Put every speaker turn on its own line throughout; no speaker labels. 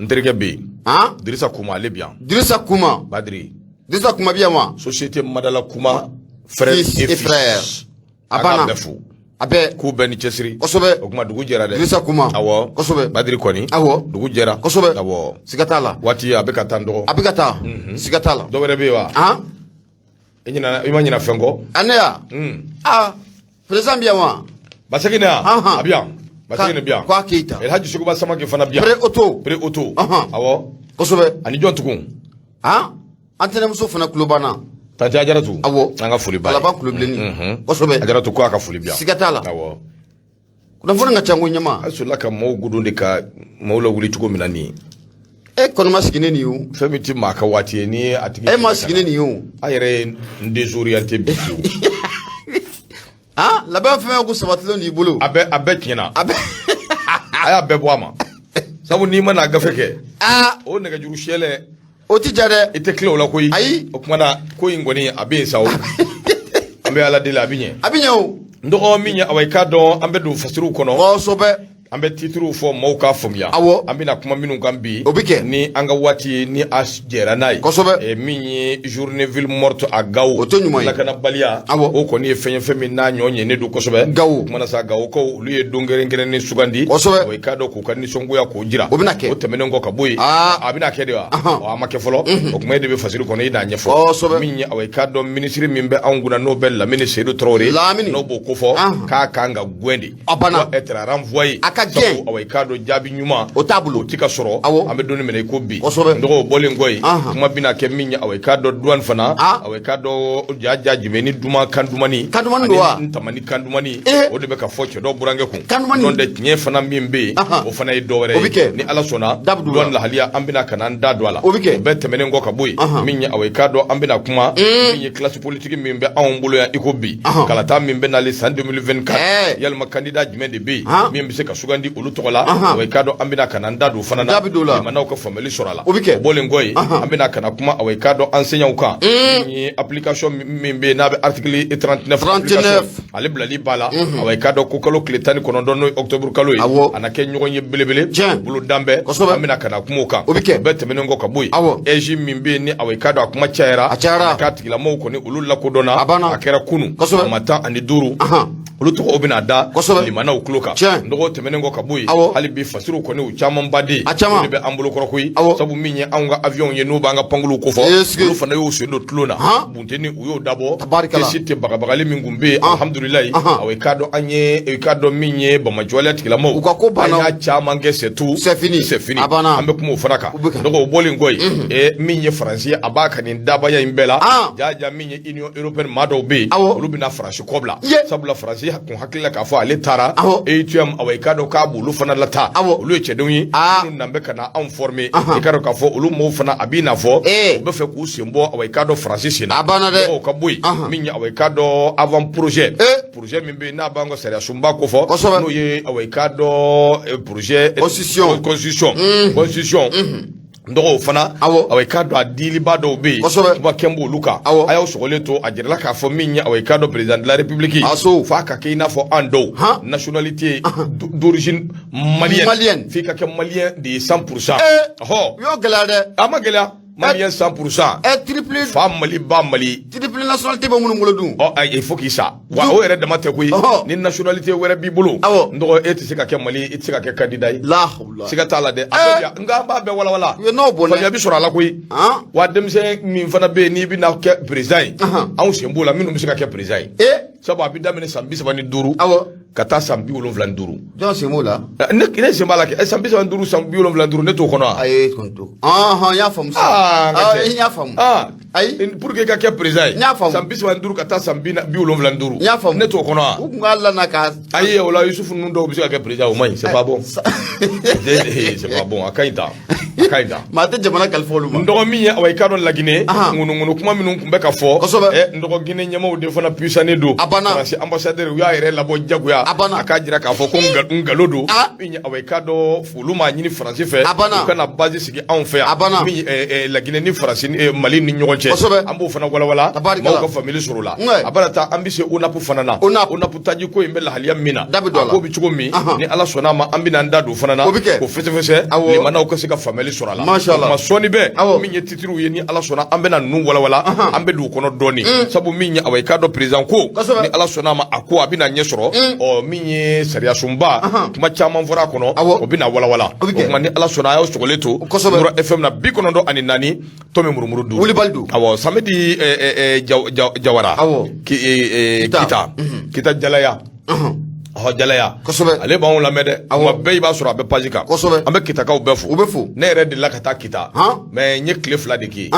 N terikɛ bɛ yen.
Han?
Dirisa Kuma, ale bi yan.
Dirisa Kuma.
Badiri.
Dirisa Kuma bi yan wa?
Société Madala Kuma frère
Fils
et
et
fils.
frère. A
A k'a
banna.
bɛɛ fo.
A bɛɛ.
K'u bɛɛ ni cɛsiri.
Kosɛbɛ.
O kuma, dugu jɛra dɛ.
Dirisa Kuma.
Awɔ.
Kosɛbɛ.
Badiri kɔni.
Awɔ.
Dugu jɛra.
Kosɛbɛ.
Awɔ.
Siga t'a la.
Waati a bɛ ka taa n dɔgɔ.
A bɛ ka taa. Siga t'a la.
Dɔ wɛrɛ bɛ yen wa?
Han?
I ɲinɛ, i ma ɲinɛ fɛn kɔ?
A ne ya? Aa, président bi yan wa?
Basegin yan.
Anhan.
A bɛ yan. Basegin bi yan.
Ko a Keyita.
Elhaji Seguba Samake fana bi yan.
Pré auto.
Pré auto.
Anhan.
Awɔ.
Kosɛbɛ.
Ani jɔn tugun?
Han? An tɛnɛmuso fana tulo banna.
Tanti Ajaratu.
Awɔ.
An ka foli b'a ye.
Kalaban kulobilenni. Kosɛbɛ.
Ajaratu ko a ka foli bi yan.
Siga t'a la.
Awɔ.
Kunnafoni ka ca ko ɲɛma.
A sɔrɔla ka maaw godon de ka maaw lawuli cogo min na nin ye.
E kɔni ma sigi ne nin ye o.
Fɛn min tɛ maa ka waati ye, n'i ye a tigi.
E ma sigi ne nin ye o.
A yɛrɛ ye n désorienté bi fiyewu.
Han, labɛn fɛn fɛn ko sabatilen d'i bolo.
A bɛɛ tiɲɛna.
A bɛɛ.
A y'a bɛɛ bɔ a ma. Sabu n'i ma n'a gafe kɛ.
Aa.
O nɛgɛjuru siyɛlɛ.
O ti ja dɛ.
I tɛ tila o la koyi.
Ayi.
O kuma na, ko in kɔni a bɛ yen sa o. An bɛ Ala deli, a bɛ ɲɛ.
A bɛ ɲɛ o.
N dɔgɔ min ye, awa, i k'a dɔn an bɛ don fasiriw kɔnɔ.
Kosɛbɛ.
An bɛ titiriw fɔ maaw k'a faamuya.
Awɔ.
An bɛna kuma minnu kan bi.
O bɛ kɛ.
Ni an ka waati ye, ni a jɛra n'a ye.
Kosɛbɛ.
Min ye journée ville morte à Gao.
O tɛ ɲuman ye.
Lakanabaliya.
Awɔ.
O kɔni ye fɛn ye, fɛn min n'a ɲɔ ɲɛnen don kosɛbɛ.
Gao.
O kumana sa, Gawokaw, olu ye don kɛrɛnkɛrɛnnen sugandi.
Kosɛbɛ.
O i k'a dɔn k'u ka nisɔngoya k'o jira.
O bɛna kɛ.
O tɛmɛnen kɔ ka bɔ yen.
Aa.
A bɛna kɛ de wa?
Ahan.
Ɔ, a ma kɛ fɔlɔ. O kuma, e de bɛ fasiri kɔnɔ, i n'a ɲɛfɔ.
Kosɛbɛ.
Min ye, awa, i k'a dɔn minisiri min bɛ anw kunna, n'o bɛ Lamini Seydou Traoré.
Lamini.
N'o b'o kofɔ.
Ahan.
K'a kan ka gɛn de.
A banna.
Doit être renvoyé.
A ka gɛn.
Sabu, awa, i k'a dɔn jaabi ɲuman
O t'a bolo.
o ti ka sɔrɔ.
Awɔ.
An bɛ don min na i ko bi.
Kosɛbɛ.
N dɔgɔ, o bɔlen kɔ yen.
Ahan.
Kuma bɛna kɛ min ye, awa, i k'a dɔn douane fana.
Ah.
Awa, i k'a dɔn ja ja jumɛn ni duman kan dumani.
Kan dumani don wa?
Ani ntamani kan dumani.
Eh.
O de bɛ ka fɔ cɛ dɔ burankɛ kun.
Kan dumani.
N'o tɛ, tiɲɛ fana min bɛ yen.
Ahan.
O fana ye dɔ wɛrɛ
O bɛ kɛ.
Ni Ala sɔnna.
Da bɛ don o la.
Douane lahaliya, an bɛna ka na an da don a la.
O bɛ kɛ.
O bɛɛ tɛmɛnen kɔ ka bɔ yen.
Ahan.
Min ye, awa, i k'a dɔn an bɛna kuma. Min ye classe politique min bɛ anw bolo yan i ko bi.
Ahan.
Kalata min bɛ nalen san 2024.
Eh.
Yalima candidat jumɛn de bɛ yen?
Han.
Min bɛ se ka sugandi olu tɔgɔ la.
Ahan.
Awa, i k'a dɔn an bɛna ka na an da don o fana na.
Da bɛ don o la.
Limanaw ka faamuyali sɔrɔ a la.
O bɛ kɛ.
O bɔlen kɔ yen.
Ahan.
An bɛna ka na kuma, awa, i k'a dɔn enseignants kan. Min ye application min bɛ yen n'a bɛ article 39.
39.
Ale bilali ba la. Awa, i k'a dɔn ko kalo tile 19, n'o ye octobre kalo ye.
Awɔ.
A na kɛ ɲɔgɔn ye belebele.
Tiɲɛ.
Bolo dan bɛɛ.
Kosɛbɛ.
An bɛna ka na kuma o kan.
O bɛ kɛ.
O bɛɛ tɛmɛnen kɔ ka bɔ yen.
Awɔ.
AIGE min bɛ yen ni, awa, i k'a dɔn a kuma cayara.
A cayara.
A k'a tigilamɔgɔw kɔni, olu lakodɔnna.
A banna.
A kɛra kunun.
Kosɛbɛ.
A ma 15.
Ahan.
Olu tɔgɔ bɛna da.
Kosɛbɛ.
Limanaw tulo kan.
Tiɲɛ.
Dɔgɔ tɛmɛnen kɔ ka bɔ yen.
Awɔ.
Hali bi, fasiriw kɔni, u caman baden.
A caman.
O de bɛ an bolokɔrɔ koyi.
Awɔ.
Sabu min ye anw ka avion ye, n'o b'an ka pankuluw kofɔ.
Est-ce que-
Olu fana y'u sen don tulon na.
Han.
Bunteni, u y'o dabɔ.
Tabarikala.
Kesi tɛ bagabagali min kun bɛ yen.
Han.
Alhamdulilayi.
Ahan.
Awɔ, i k'a dɔn an ye, i k'a dɔn min ye bamajɔwaleya tigilamɔgɔw.
U ka ko banna.
An y'a caman kɛ, c'est tout.
C'est fini.
C'est fini.
A banna.
An bɛ kuma o fana kan.
U bɛ kan.
Donc o bɔlen kɔ yen. Min ye Faransi ye, a b'a ka nin dabaya in bɛɛ la.
Ah.
Ja ja, min ye Union européenne maa dɔw bɛ yen.
Awɔ.
Olu bɛna Faransi kɔ bila.
Ye.
Sabula Faransi kun hakili la k'a fɔ ale taara.
Awɔ.
EUTM, awa, i k'a dɔn k'a b'olu fana lataa.
Awɔ.
Olu ye cɛdenw ye.
Ah.
Minnu nan bɛ ka na anw former.
Ahan.
I k'a dɔn k'a fɔ olu maaw fana, a b'i n'a fɔ.
Eh.
U bɛ fɛ k'u sen bɔ, awa, i k'a dɔn Faransi sen na.
A banna dɛ.
Mɔgɔw ka bɔ yen.
Ahan.
Min ye, awa, i k'a dɔn avant projet.
Eh.
Projet min bɛ yen n'a b'an ka sariya sunba kofɔ.
Kosɛbɛ.
N'o ye, awa, i k'a dɔn projet.
Constitution.
Constitution. Constitution. N dɔgɔw fana.
Awɔ.
Awa, i k'a dɔn a diliba dɔw bɛ yen.
Kosɛbɛ.
Kuma kɛn b'olu kan.
Awɔ.
A y'aw sɔgɔlen to, a jirala k'a fɔ min ye, awa, i k'a dɔn président de la république.
A so.
F'a ka kɛ i n'a fɔ an dɔw.
Han.
Nationalité d'origine malienne.
Malienne.
F'i ka kɛ malien de ye 100%.
Eh.
Ɔhɔ.
U y'o gɛlɛya dɛ.
A ma gɛlɛya. Malien 100%.
Ɛ, triple.
Fa Mali, ba Mali.
Triple nationalité bɛ minnu bolo dun?
Ɔ ayi, il faut k'i sa wa o yɛrɛ dama tɛ koyi.
Ɔhɔ.
Ni nationalité wɛrɛ b'i bolo.
Awɔ.
N dɔgɔ, e tɛ se ka kɛ Mali, e tɛ se ka kɛ candidat ye.
La hawla.
Siga t'a la dɛ, a bɛɛ bi yan, nka an b'a bɛɛ walawala.
U ye n'aw bɔn dɛ.
Faamuya bi sɔrɔ a la koyi.
Han.
Wa denmisɛn min fana bɛ yen n'i bɛna kɛ président ye.
Ahan.
Anw sen b'o la, minnu bɛ se ka kɛ président ye.
E.
Sabu a bɛ daminɛ san 35.
Awɔ.
Ka taa san 75.
Jɔn sen b'o la?
Ne sen b'a la kɛ san 35, san 75, ne t'o kɔnɔ wa?
Ayi, kɔni to. Ɔhɔn, n y'a faamu sisan.
Aa, n ka cɛ.
N y'a faamu.
Ah.
Ayi.
Pour que i ka kɛ président ye.
N y'a faamu.
San 35 ka taa san 75.
N y'a faamu.
Ne t'o kɔnɔ wa?
U kun k'a lana ka.
Ayi, o la Yusufu ninnu dɔw bɛ se ka kɛ président, o man ɲi, c'est pas bon. C'est pas bon, a ka ɲi tan. A ka ɲi tan.
Maa tɛ jamana kalifa olu ma.
N dɔgɔ, min ye, awa, i k'a dɔn Laginɛ,
Ahan.
ŋunuŋunu kuma minnu tun bɛ ka fɔ.
Kosɛbɛ.
N dɔgɔ, Guinée ɲɛmaaw de fana puissanen don.
A banna.
Faransi ambassadeur, u y'a yɛrɛ labɔ jagoya.
A banna.
A k'a jira k'a fɔ ko nkalon don.
Ah.
Min ye, awa, i k'a dɔn olu m'a ɲini Faransi fɛ.
A banna.
U kana base sigi anw fɛ yan.
A banna.
Min ye Laginɛ ni Faransi ni Mali ni ɲɔgɔn cɛ.
Kosɛbɛ.
An b'o fana walawala.
Tabarikala.
Maaw ka faamuyali sɔrɔ o la.
Ouais.
A bɛna taa, an bɛ se ONAP fana na.
ONAP.
ONAP taji ko in bɛ lahaliya min na.
Da bɛ don a la.
A ko bɛ cogo min.
Ahan.
Ni Ala sɔnna a ma, an bɛna an da don o fana na.
O bɛ kɛ.
K'o fɛsɛfɛsɛ.
Awɔ.
Limanaw ka se ka faamuyali faamuyali sɔrɔ a la.
Masha Allah.
O tuma sɔɔni bɛɛ,
Awɔ.
min ye titiriw ye, ni Ala sɔnna, an bɛna ninnu walawala, an bɛ don u kɔnɔ dɔɔni, sabu min ye, awa, i k'a dɔn, président ko
Kosɛbɛ.
ni Ala sɔnna a ma, a ko a bɛna ɲɛ sɔrɔ. Ɔ, min ye sariyasunba, kuma caman fɔra a kɔnɔ,
Awɔ.
o bɛna walawala.
O bɛ kɛ.
O tuma ni Ala sɔnna, a y'aw sɔgɔlen to
Kosɛbɛ.
Nura FM na, 94 tɔmi murumuru duuru.
Wulibali don.
Awɔ, samedi Jawara.
Awɔ.
Kita.
Kita.
Kita Jalaya. Ɔhɔ, Jalaya.
Kosɛbɛ.
Ale b'anw lamɛn dɛ.
Awɔ.
Kuma bɛɛ i b'a sɔrɔ a bɛ page kan.
Kosɛbɛ.
An bɛ Kitakaw bɛɛ fo.
U bɛ fo.
Ne yɛrɛ delila ka taa Kita.
Han?
Mais n ye tile 2 de kɛ yen.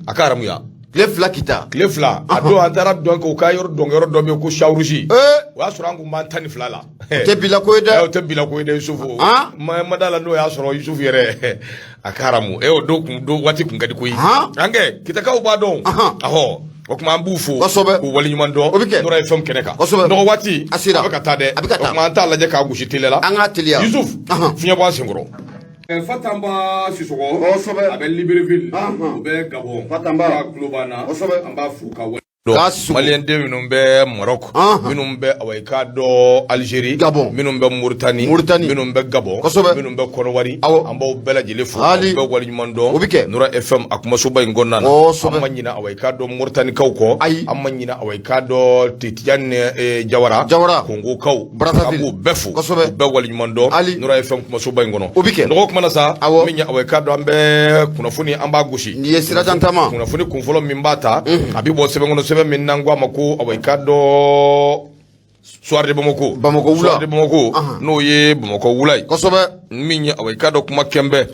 A ka haramuya.
Tile 2 Kita.
Tile 2. A don an taara dɔn kɛ u ka yɔrɔ dɔnkɛyɔrɔ dɔ bɛ yen ko Sawurusi.
Ee.
O y'a sɔrɔ an kun b'an 12 la.
O tɛ bila ko ye
O
dɛ.
tɛ bila ko ye dɛ, Yusufu.
Han?
Ma da la n'o y'a sɔrɔ Yusufu yɛrɛ, a ka haramu. O don kun don waati kun ka di koyi.
Han?
An kɛ Kitakaw b'a dɔn. Ahɔ. O tuma an b'u fo.
Kosɛbɛ.
K'u waleɲuman dɔn.
O bɛ kɛ.
Nura FM kɛnɛ kan.
Kosɛbɛ.
Dɔgɔ waati.
A sera.
A bɛ ka taa dɛ.
A bɛ ka taa.
O tuma an t'a lajɛ k'a gosi teliya la.
An k'a teliya.
Yusuf. Fiɲɛ bɔ an senkɔrɔ. Fatamba Sisɔgɔ.
Kosɛbɛ.
A bɛ Libreville.
O
bɛ Gabon.
Fatamba.
A tulo b'an na.
Kosɛbɛ.
An b'a fo ka wale.
K'a Sisɔgɔ.
Maliyɛn den minnu bɛ Maroc, minnu bɛ, awa, i k'a dɔn, Algérie,
Gabon.
minnu bɛ Mauritanie,
Mauritanie.
minnu bɛ Gabon,
Kosɛbɛ.
minnu bɛ Kɔnɔwari,
Awɔ.
an b'aw bɛɛ lajɛlen fo,
Hali.
k'aw bɛɛ waleɲuman dɔn.
O bɛ kɛ.
Nura FM a kumasoba in kɔnɔna na.
Kosɛbɛ.
An ma ɲinɛ, awa, i k'a dɔn, Mauritaniekaw kɔ.
Ayi.
An ma ɲinɛ, awa, i k'a dɔn, Tijani Jawara,
Jawara.
Kongokaw,
Brazzaville.
an b'u bɛɛ fo,
Kosɛbɛ.
k'u bɛɛ waleɲuman dɔn.
Hali.
Nura FM kumasoba in kɔnɔ.
O bɛ kɛ.
Dɔgɔ kumana sa,
Awɔ.
min ye, awa, i k'a dɔn, an bɛ kunnafoni, an b'a gosi.
Nin ye sirajan taama.
Kunnafoni kunfɔlɔ min b'a ta, a bɛ bɔ sɛbɛn kɔnɔ, sɛbɛn min n'an ko a ma ko, awa, i k'a dɔn, Soir de Bamako.
Bamako wula.
Soir de Bamako, n'o ye Bamakɔ wula ye.
Kosɛbɛ.
Min ye, awa, i k'a dɔn, kuma kɛnbɛ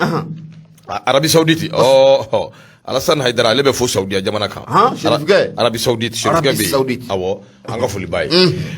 Arabie Saoudite, ɔ Alassane Haidara, ale bɛ fo Saudiya jamana kan.
Han, Serifukɛ.
Arabie Saoudite, Serifukɛ
Arabie
bɛ yen.
Saoudite.
Awɔ, an ka foli b'a ye.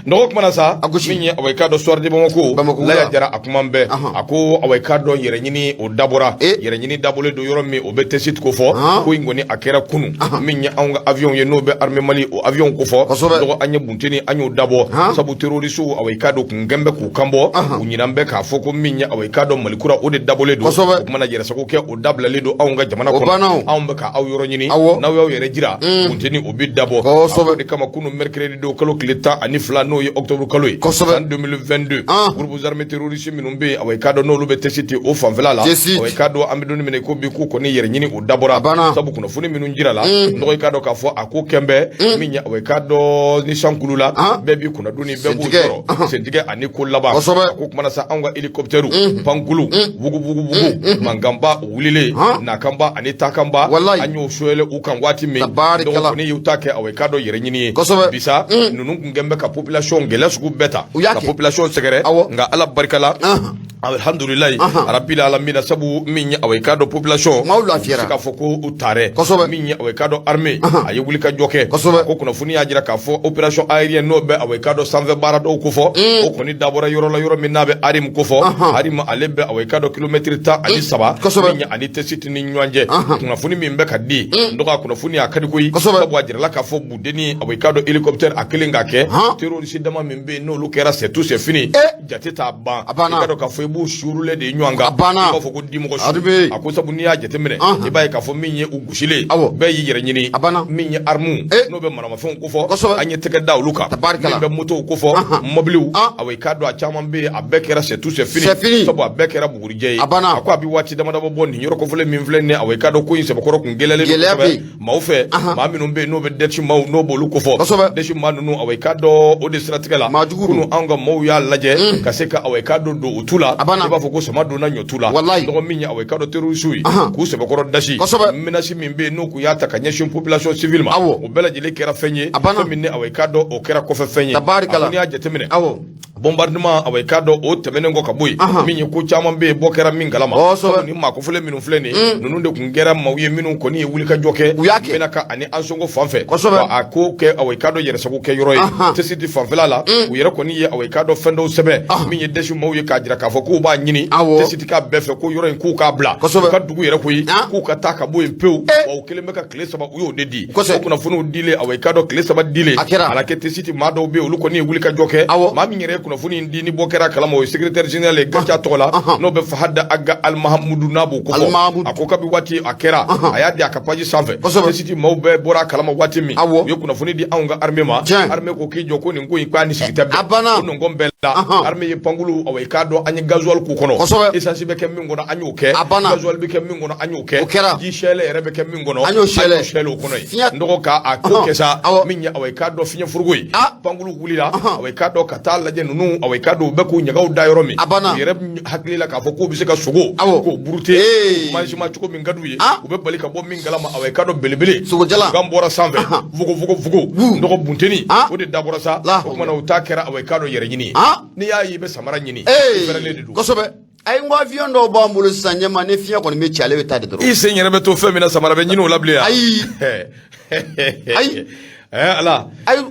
Dɔgɔ kumana sa,
A gosi.
min ye, awa, i k'a dɔn, Soir de Bamako,
Bamako wula.
Laya Jara, a kuma bɛɛ. A ko, awa, i k'a dɔn, yɛrɛɲini o dabɔra.
Eh.
Yɛrɛɲini dabɔlen don yɔrɔ min, o bɛ Tessit ko fɔ.
Han.
Ko in kɔni a kɛra kunun. Min ye anw ka avion ye, n'o bɛ armée Mali, o avion ko fɔ.
Kosɛbɛ.
Dɔgɔ an ye bunteni, an y'o dabɔ.
Han.
Sabu terroriste, awa, i k'a dɔn, kun kɛn bɛ k'u kan bɔ. U ɲinan bɛ k'a fɔ ko min ye, awa, i k'a dɔn, Mali kura, o de dabɔlen don.
Kosɛbɛ.
O kumana yɛrɛsago kɛ, o dabilalen don anw ka jamana
O
kɔnɔ.
banna o.
Anw bɛ ka aw yɔrɔ ɲini.
Awɔ.
N'aw y'aw yɛrɛ jira, bunteni o bi dabɔ.
Kosɛbɛ.
A ko de kama kunun mercredi don, kalo tile 12, n'o ye octobre kalo ye.
Kosɛbɛ.
San 2022.
Han.
Groupes armés terroristes minnu bɛ yen, awa, i k'a dɔn, n'olu bɛ Tessit o fanfɛla la.
Tessit.
Awa, i k'a dɔn, an bɛ don min na i ko bi, k'u kɔni yɛrɛ ɲini o dabɔra.
A banna.
Sabu kunnafoni minnu jira la, dɔgɔ, i k'a dɔn k'a fɔ a ko kɛn bɛ min ye, awa, i k'a dɔn, ni san kulula,
Han.
bɛɛ b'i kunna doni, bɛɛ b'u
Sentigɛ.
sɔrɔ sentigɛ ani ko laban.
Kosɛbɛ.
A ko kumana sa, anw ka hélicoptère pankulu bugubugubugu mankanba, o wulilen,
Han.
nakanba ani takanba,
Walayi.
an y'o suyɛlɛ u kan waati min,
Tabarikala.
dɔgɔ kɔni y'u ta kɛ, awa, i k'a dɔn, yɛrɛ ɲini ye.
Kosɛbɛ.
Bisa ninnu kun kɛn bɛ ka population gɛlɛya sugu bɛɛ ta,
U y'a
ka
kɛ.
population sɛgɛrɛ.
Awɔ.
Nka Ala barika la, alhamdulilayi rabbil alamina, sabu min ye, awa, i k'a dɔn, population
Maaw lafiyara.
se k'a fɔ ko u taarɛ.
Kosɛbɛ.
Min ye, awa, i k'a dɔn, armée a ye wuli ka jɔ kɛ.
Kosɛbɛ.
Ko kunnafoni y'a jira k'a fɔ opération aérienne, n'o bɛ, awa, i k'a dɔn, sanfɛ baara dɔw ko fɔ, o kɔni dabɔra yɔrɔ la, yɔrɔ min n'a bɛ Arim ko fɔ. Arim, ale bɛ, awa, i k'a dɔn, kilomɛtiri 13.
Kosɛbɛ.
Min ye ani Tessit ni ɲɔgɔn cɛ. Kunnafoni min bɛ ka di dɔgɔ, kunnafoni a ka di koyi.
Kosɛbɛ.
Sabu a jirala k'a fɔ Budeni, awa, i k'a dɔn, hélicoptère a kelen k'a kɛ
Han.
terroriste dama min bɛ yen, n'olu kɛra c'est tout, c'est fini,
Eh.
jate t'a ban.
A banna.
I k'a dɔn k'a fɔ i b'u suurulen de ye ɲɔgɔn kan.
A banna.
I b'a fɔ ko dimɔgɔ su.
Aribe.
A ko sabu n'i y'a jateminɛ, i b'a ye k'a fɔ min ye u gosilen,
Awɔ.
bɛɛ y'i yɛrɛ ɲini.
A banna.
Min ye arme,
Eh.
n'o bɛ maramafɛnw kofɔ,
Kosɛbɛ.
an ye tɛgɛ da olu kan.
Tabarikala.
Min bɛ motow kofɔ, mɔbiliw, awa, i k'a dɔn, a caman bɛ yen, a bɛɛ kɛra c'est tout, c'est fini.
C'est fini.
Sabu a bɛɛ kɛra bugurijɛ ye.
A banna.
A ko a bɛ waati dama dama bɔ, nin yɔrɔ kofɔlen min filɛ nin ye, awa, i k'a dɔn, ko in sɛbɛkɔrɔ kun gɛlɛyalen don
Gɛlɛya
kosɛbɛ
bɛ yen.
maaw fɛ, maa minnu bɛ yen, n'o bɛ dɛsi maaw, n'o b'olu kofɔ.
Kosɛbɛ.
Dɛsi maa ninnu, awa, i k'a dɔn, o de siratigɛ la,
Maa jugu don.
kunun anw ka maaw y'a lajɛ ka se ka, awa, i k'a dɔn, don u tu la.
A banna.
I b'a fɔ ko sama donna ɲɔtu la.
Walayi.
Dɔgɔ min ye, awa, i k'a dɔn, terroriste ye,
Ahan.
k'u sɛbɛkɔrɔ dasi.
Kosɛbɛ.
Menace min bɛ yen, n'u kun y'a ta ka ɲɛsin population civile ma,
Awɔ.
o bɛɛ lajɛlen kɛra fɛn ye.
A banna.
Fɛn min ni, awa, i k'a dɔn, o kɛra kɔfɛ fɛn ye.
Tabarikala.
A ko n'i y'a jateminɛ,
Awɔ.
bombardement, awa, i k'a dɔn, o tɛmɛnen kɔ ka bɔ yen,
Ahan.
min ye ko caman bɛ yen, bɔ kɛra min kalama.
Kosɛbɛ.
Sabu ni maa kofɔlen minnu filɛ nin ye, ninnu de kun kɛra maaw ye minnu kɔni ye wulikajɔ kɛ
U y'a kɛ.
Menaka ani Ansongo fan fɛ.
Kosɛbɛ.
Wa a ko kɛ, awa, i k'a dɔn, yɛrɛsago kɛ yɔrɔ ye. Tessit fanfɛla la, u yɛrɛ kɔni ye, awa, i k'a dɔn, fɛn dɔw sɛbɛn min ye dɛsi maaw ye, k'a jira k'a fɔ k'u b'a ɲini
Awɔ.
Tessit ka bɛɛ fɛ, ko yɔrɔ in k'u k'a bila.
Kosɛbɛ.
U ka dugu yɛrɛ koyi,
Han.
k'u ka taa ka bɔ yen pewu.
Eh.
Wa u kelen bɛ ka tile 3, u y'o de di.
Kosɛbɛ.
O kunnafoniw dilen, awa, i k'a dɔn, tile 3 dilen,
A kɛra.
a la kɛ Tessit maa dɔw bɛ yen, olu kɔni ye wulikajɔ kɛ.
Awɔ.
Maa min yɛrɛ ye kunnafoni kunnafoni in di ni bɔ kɛra kalama, o ye secrétaire général ye GATIA tɔgɔ la, n'o bɛ Fahad Ag Almahamudu, n'a b'o kofɔ. A ko kabi waati a kɛra, a y'a di a ka page sanfɛ. Tesiti maaw bɛɛ bɔra a kalama waati min, u ye kunnafoni di anw ka armée ma. Armée ko k'i jɔ ko nin ko in k'a ni sigi tɛ bɛn. O nɔngɔn bɛɛ la, armée ye pankulu, awa i k'a dɔn an ye gasoil k'u kɔnɔ, essence bɛ kɛ min kɔnɔ, an y'o kɛ, gasoil bɛ kɛ min kɔnɔ, an y'o kɛ, ji sɛlɛ yɛrɛ bɛ kɛ min kɔnɔ,
an y'o
sɛlɛ o kɔnɔ yen. N dɔgɔ k'a ko kɛ sa, min ye awa i k'a dɔn fiɲɛ furuko ye, pankulu wulila, awa i k'a dɔn ka taa lajɛ ninnu, awa i k'a dɔn u bɛ k'u ɲagaw da yɔrɔ min, u yɛrɛ hakili la k'a fɔ k'u bɛ se ka sogo k'o burute mansin cogo min ka d'u ye, u bɛ bali ka bɔ min kalama, awa i k'a dɔn belebele
sogojalan
gan bɔra sanfɛ, fugo fugo fugo, nɔgɔ bunteni o de dabɔra sa. O kuma na, u ta kɛra awa i k'a dɔn yɛrɛ ɲini ye. N'i y'a ye i bɛ samara ɲini, i fɛrɛlen de don.
Kosɛbɛ. Ayi, n ko avion dɔw b'an bolo sisan ɲɛma, ni fiɲɛ kɔni bɛ ci, ale bɛ taa de dɔrɔn.
I sen yɛrɛ bɛ to fɛn min na, samara bɛ ɲini o la bilen yan.
Ayi ayi.
Ala
ayi.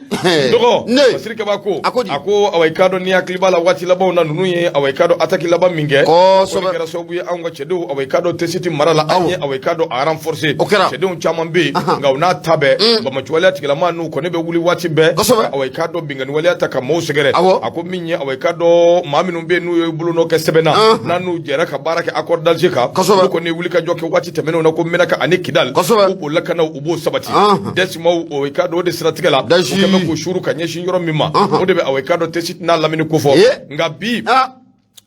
Dɔgɔ
ne
Fasiri Kaba ko
A ko di?
A ko awa i k'a dɔn, n'i hakili b'a la, waati labanw na, ninnu ye awa i k'a dɔn attaque laban min kɛ, o de kɛra sababu ye anw ka cɛdenw, awa i k'a dɔn Tesiti mara la, an ye awa i k'a dɔn a renforcer.
O kɛra.
Cɛdenw caman bɛ yen, nka u n'a ta bɛɛ, banbaanciwaleya tigilama n'u kɔni bɛ wuli waati bɛɛ, awa i k'a dɔn binkanni waleya ta ka maaw sɛgɛrɛ. A ko min ye awa i k'a dɔn maa minnu bɛ yen n'u ye bolonɔ kɛ sɛbɛn na, n'an n'u jɛra ka baara kɛ accord d'Alger kan, olu kɔni ye wuli ka jɔ kɛ waati tɛmɛnenw na ko Menaka ani Kidal, k'u b'o lakana, u b'o sabati. Dɛsimaw o i k'a dɔn o de siratigɛ la, u kɛlen bɛ k'u suuru ka ɲɛsin yɔrɔ min ma, o de bɛ awa i k'a dɔn Tesiti n'a lamini kofɔ. Nka bi,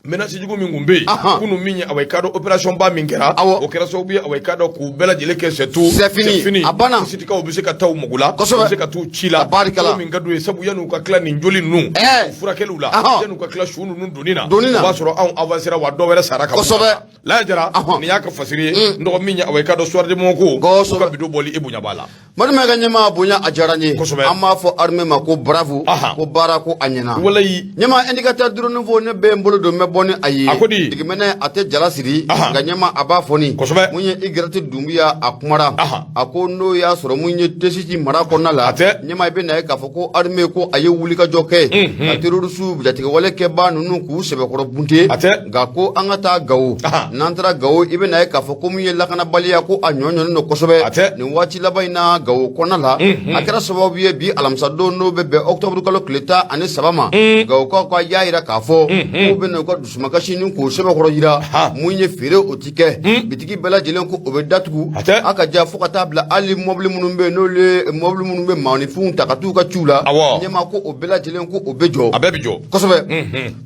menace jugu min tun bɛ yen kunun, min ye awa i k'a dɔn opération ba min kɛra, o kɛra sababu ye awa i k'a dɔn k'u bɛɛ lajɛlen kɛ c'est tout,
c'est fini, a banna.
Tesitikaw bɛ se ka taa u mago la, u bɛ se ka t'u ci la cogo min ka d'u ye, sabu yan'u ka tila nin joli ninnu furakɛliw la, yan'u ka tila su ninnu donni na, o b'a sɔrɔ anw avancera wa dɔw wɛrɛ sara ka bɔ. Laya Jara, nin y'a ka fasiri ye. N dɔgɔ, min ye awa i k'a dɔn Soir de Bamako, u ka bidon bɔli, i bonya b'a la.
Madima ka ɲɛmaa bonya, a diyara n ye.
Kosɛbɛ.
An b'a fɔ armée ma ko bravo, ko baara ko a ɲɛna.
Walayi.
Ɲɛmaa, Indicateur du Renouveau, ne bɛ n bolo don, n bɛ bɔ ni a ye.
A ko di?
Digimɛnɛ a tɛ jala siri, nka ɲɛmaa a b'a fɔ ni. Mun ye Igarati Dunbuya, a kumara. A ko n'o y'a sɔrɔ mun ye Tesiti mara kɔnɔna la.
A tɛ.
Ɲɛmaa, i bɛ na ye k'a fɔ ko armée ko a ye wulikajɔ kɛ ka terroriste jatigɛwale kɛbaa ninnu k'u sɛbɛkɔrɔ bunte.
A tɛ.
Nka ko an ka taa Gawo. N'an taara Gawo, i bɛ na ye k'a fɔ ko mun ye lakanabaliya ko a ɲɔɲɔnen don kosɛbɛ.
A tɛ.
Nin waati laban in na Gawo kɔnɔna la, a kɛra sababu ye bi alamisadon, n'o bɛ bɛn octobre kalo tile 13 ma, Gawokaw ka y'a jira k'a fɔ k'u bɛ na u ka dusumakasi ni k'o sɛbɛkɔrɔ jira. Mun ye feere o ti kɛ, bitigi bɛɛ lajɛlen ko o bɛ datugu.
A tɛ.
A ka ja fo ka taa bila hali mɔbili minnu bɛ yen, n'olu ye mɔbili minnu bɛ maaninfinw ta ka t'u ka ciw la, ɲɛmaa ko o bɛɛ lajɛlen ko o bɛ jɔ.
A bɛɛ bɛ jɔ.
Kosɛbɛ.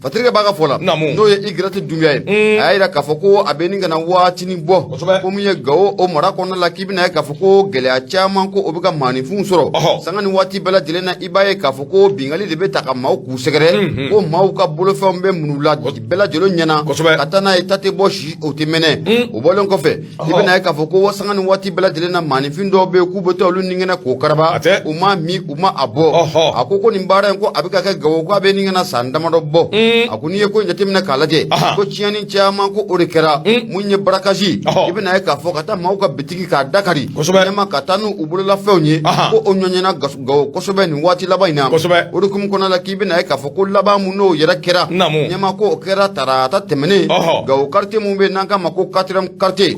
Fatirikɛ b'a ka fɔ la, n'o ye Igarati Dunbiya ye, a y'a jira k'a fɔ ko a bɛ nin ka na waatinin bɔ, ko min ye Gawo o mara kɔnɔna la, k'i bɛna ye k'a fɔ ko gɛlɛya caman ko o bɛ ka maaninfinw sɔrɔ sanga ni waati bɛɛ lajɛlen na. I b'a ye k'a fɔ ko binkanni de bɛ ta ka maaw k'u sɛgɛrɛ, ko maaw ka bolofɛnw bɛ minɛ u la bɛɛ lajɛlen ɲɛna ka taa n'a ye, ta tɛ bɔ si o tɛ mɛnɛ. O bɔlen kɔfɛ, i bɛna ye k'a fɔ ko sanga ni waati bɛɛ lajɛlen na, maaninfin dɔw bɛ yen k'u bɛ taa olu ninkɛnɛ k'o karaba, u ma min, u ma a bɔ. A ko ko nin baara in ko a bɛ ka kɛ Gawo, ko a bɛ nin ka na san damadɔ bɔ. A ko n'i ye ko in jateminɛ k'a lajɛ, ko tiɲɛni caman ko o de kɛra. Mun ye braquage, i bɛna ye k'a fɔ ka taa maaw ka bitigi k'a dakari ɲɛma ka taa n'u bololafɛnw ye, ko o ɲɔɲɛna Gawo kosɛbɛ nin waati laban in na. O de hukumu kɔnɔna la, k'i bɛna ye k'a fɔ ko laban mun n'o yɛrɛ kɛra, ɲɛma ko o kɛra tarata tɛmɛnen, Gawo quartier mun bɛ yen n'an k'a ma ko quatrième quartier,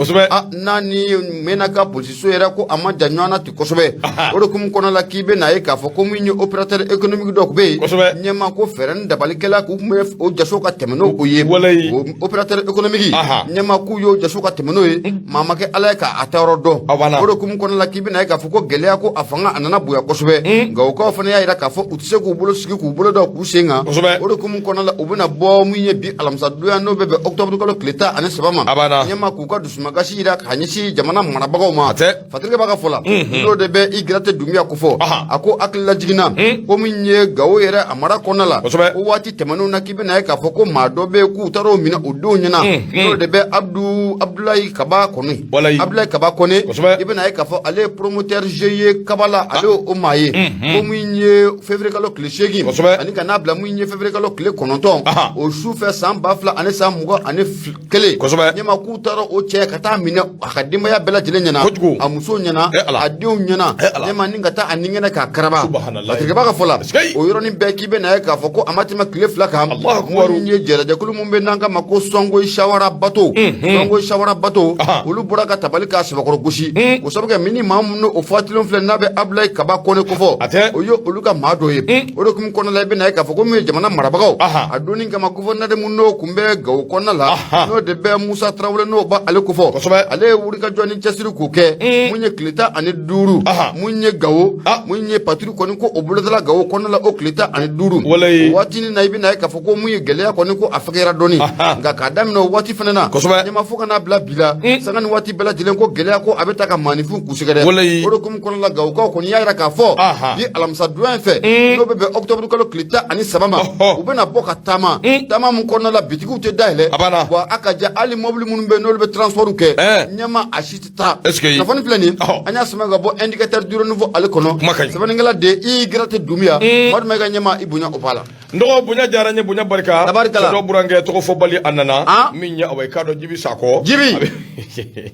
n'a ni Menaka polisiso yɛrɛ ko a ma jan ɲɔgɔn na ten kosɛbɛ. O de hukumu kɔnɔna la, k'i bɛna ye k'a fɔ ko min ye opérateur économique dɔ tun bɛ yen, ɲɛma ko fɛɛrɛ ni dabalikɛla k'u tun bɛ o jaso ka tɛmɛ n'o ye. O opérateur économique, ɲɛma k'u y'o jaso ka tɛmɛ n'o ye, maa ma kɛ Ala ye k'a taayɔrɔ dɔn. O de hukumu kɔnɔna la, k'i bɛna ye k'a fɔ ko gɛlɛya ko a fanga a nana bonya kosɛbɛ. Gawokaw fana y'a jira k'a fɔ u tɛ se k'u bolo sigi k'u bolo da k'u sen kan. O de hukumu kɔnɔna la, u bɛna bɔ min ye bi alamisadonya, n'o bɛ bɛn octobre kalo tile 13 ma, ɲɛma k'u ka dusumakasi jira k'a ɲɛsin jamana marabagaw ma. Fatirikɛ b'a ka fɔ la, n'o de bɛ Igarati Dunbiya ko fɔ, a ko hakililajigin na, ko min ye Gawo yɛrɛ a mara kɔnɔna la, ko waati tɛmɛnenw na, k'i bɛna ye k'a fɔ ko maa dɔ bɛ yen k'u taara o minɛ o denw ɲɛna, n'o de bɛ Abdulayi Kaba Kɔnɛ. Abdulayi Kaba Kɔnɛ, i bɛna ye k'a fɔ ale ye promoteur GIE Kabala, ale o maa ye, ko min ye février kalo tile 8 ani ka n'a bila min ye février kalo tile 9, o su fɛ bɛ san 2021. Ɲɛma k'u taara o cɛ ka taa minɛ a ka denbaya bɛɛ lajɛlen ɲɛna,
Kojugu.
a muso ɲɛna,
Eh, Ala.
a denw ɲɛna.
Eh, Ala.
Ɲɛma ni ka taa a ningɛnɛ k'a karaba.
Subhanallah.
Patrick b'a ka fɔ la,
Est-ce que-
o yɔrɔnin bɛɛ k'i bɛ na ye k'a fɔ ko a ma tɛmɛ tile 2 kan,
Allahu akbar.
minnu ye jɛrɛjɛkulu min bɛ n'an k'a ma ko Sɔngoyi Sawara Bato, Sɔngoyi Sawara Bato, olu bɔra ka tabali k'a sɛbɛkɔrɔ gosi, o sabu kɛ min ni maa minnu o fatulen filɛ n'a bɛ Abulayi Kaba Kɔnɛ kofɔ,
A tɛ.
o ye olu ka maa dɔ ye. O de hukumu kɔnɔna la, i bɛ na ye k'a fɔ ko min ye jamana marabagaw, a donni kama gouverneur min n'o tun bɛ Gawo kɔnɔna la, n'o de bɛ Musa Tarawele, n'o b'ale kofɔ, ale ye wulikajɔ ni cɛsiri k'o kɛ mun ye tile 15, mun ye Gawo, mun ye patrouille kɔni ko o bolodala Gawo kɔnɔna la o tile 15.
Walayi.
O waati na, i bɛ na ye k'a fɔ ko mun ye gɛlɛya kɔni ko a fɛgɛyara dɔɔni. Nka k'a daminɛ o waati fana na, ɲɛma fo ka n'a bila bi la, sanga ni waati bɛɛ lajɛlen ko gɛlɛya ko a bɛ taa ka maaninfin kun sɛgɛrɛ.
Walayi.
O de hukumu kɔnɔna la, Gawokaw kɔni y'a yira k'a fɔ bi alamisa donya in fɛ, n'o bɛ bɛn octobre kalo tile 13 ma, u bɛna bɔ ka taama, taama mun kɔnɔna la bitigiw tɛ dayɛlɛ.
A banna.
Wa a ka ja hali mobili minnu bɛ yen n'olu bɛ transport kɛ, ɲɛma a si tɛ taa.
Est-ce que-
Kunnafoni filɛ nin, an y'a sɛbɛn ka bɔ Indicateur du Renouveau ale kɔnɔ.
Kuma ka ɲi.
Sɛbɛnnikɛla de ye I Dunbiya. Madu ma i ka ɲɛma i bonya o b'a la.
N dɔgɔ, bonya diyara n ye, bonya barika.
Tabarikala.
Cɛ dɔ burankɛ tɔgɔ fɔbali a nana.
Ah.
Min ye awa i k'a dɔn Jibi Sakɔ.
Jibi.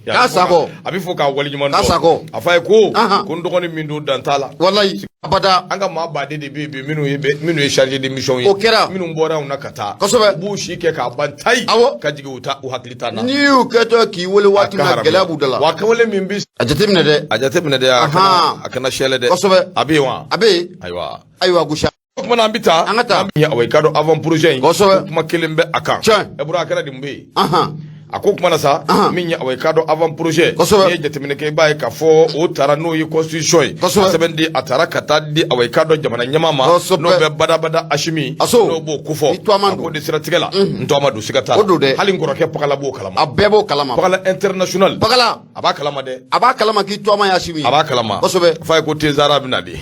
K'a Sakɔ.
A bɛ fɔ k'a waleɲuman
K'a
dɔn.
Sakɔ.
A f'a ye ko ko n dɔgɔnin min don, dan t'a la.
Walayi, abada.
An ka maa baden de bɛ yen bi minnu ye chargé de mission ye.
O kɛra.
Minnu bɔra anw na ka taa. U b'u si kɛ k'a ban tayi. Ka jigin u ta u hakili t'an na.
N'i y'u kɛtɔ k'i wele waati min na, gɛlɛya b'u da la.
Wa kɛwale min bi
A jateminɛ dɛ.
A jateminɛ dɛ, a kana a kana sɛlɛ dɛ. A bɛ yen wa?
A bɛ yen.
Ayiwa.
Ayiwa, gosi.
O kuma na, an bɛ taa.
An ka taa.
Min ye awa i k'a dɔn avant projet in. Kuma kelen bɛ a kan. Ɛ bura, a kɛra di, mun bɛ yen? A ko kuma na sa, min ye awa i k'a dɔn avant projet. N'i ye jateminɛ kɛ, i b'a ye k'a fɔ o taara n'o ye constitution ye. A sɛbɛn di, a taara ka taa di awa i k'a dɔn jamana ɲɛmaa ma. N'o bɛ badabada Asimi. N'o b'o kofɔ.
I tɔgɔma
A ko de siratigɛ la. N tɔgɔma don, siga t'a la.
O don dɛ.
Hali n kɔrɔkɛ Pakala b'o kalama.
A bɛɛ b'o kalama.
Pakala international.
Pakala.
A b'a kalama dɛ.
A b'a kalama k'i tɔgɔma ye Asimi ye.
A b'a kalama. F'a ye ko Tezara bɛ na de.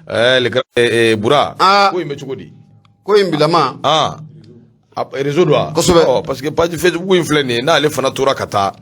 Ɛɛ le grand Bura. Ko in bɛ cogo di?
Ko in bilama.
Réseau don wa?
Kosɛbɛ.
Ɔ, parce que page Facebook in filɛ nin ye, n'ale fana tora ka taa.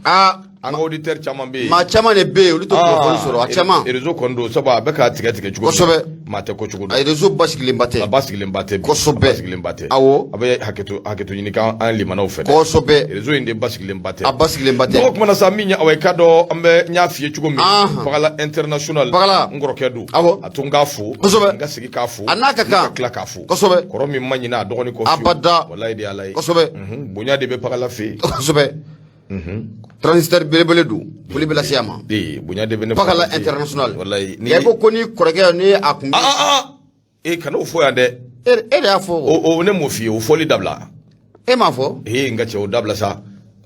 An ka auditeur caman bɛ yen.
Maa caman de bɛ yen, olu tɛ kunnafoni sɔrɔ a caman.
Réseau kɔni don, sabu a bɛ k'a tigɛ tigɛ cogo min. Maa tɛ ko cogo dɔn.
A réseau basigilenba tɛ.
A basigilenba tɛ bi.
Kosɛbɛ.
A basigilenba tɛ. A bɛ hakɛto ɲini k'an an limanaw fɛ dɛ. Réseau in de basigilenba tɛ.
A basigilenba tɛ.
Dɔgɔ kuma na sa, min ye awa i k'a dɔn an bɛ n y'a f'i ye cogo min. Pakala international.
Pakala.
N kɔrɔkɛ don. A to n k'a fo. N ka segin k'a fo.
A n'a ka kan.
N ka tila k'a fo. Kɔrɔ min ma ɲinɛ a dɔgɔnin kɔ fiyewu.
Abada.
Walayi de Ala ye. Bonya de bɛ Pakala fɛ yen.
Transitaire belebele don, foli bɛ lase a ma.
Ee, bonya de bɛ ne
Pakala
fɛ yen.
international.
Walayi.
Ni ko ko ni kɔrɔkɛ ni a kun.
Ee, kana o fɔ yan dɛ.
E de y'a fɔ.
O ne m'o f'i ye, o fɔli dabila.
E m'a fɔ.
Ee, n ka cɛ, o dabila sa.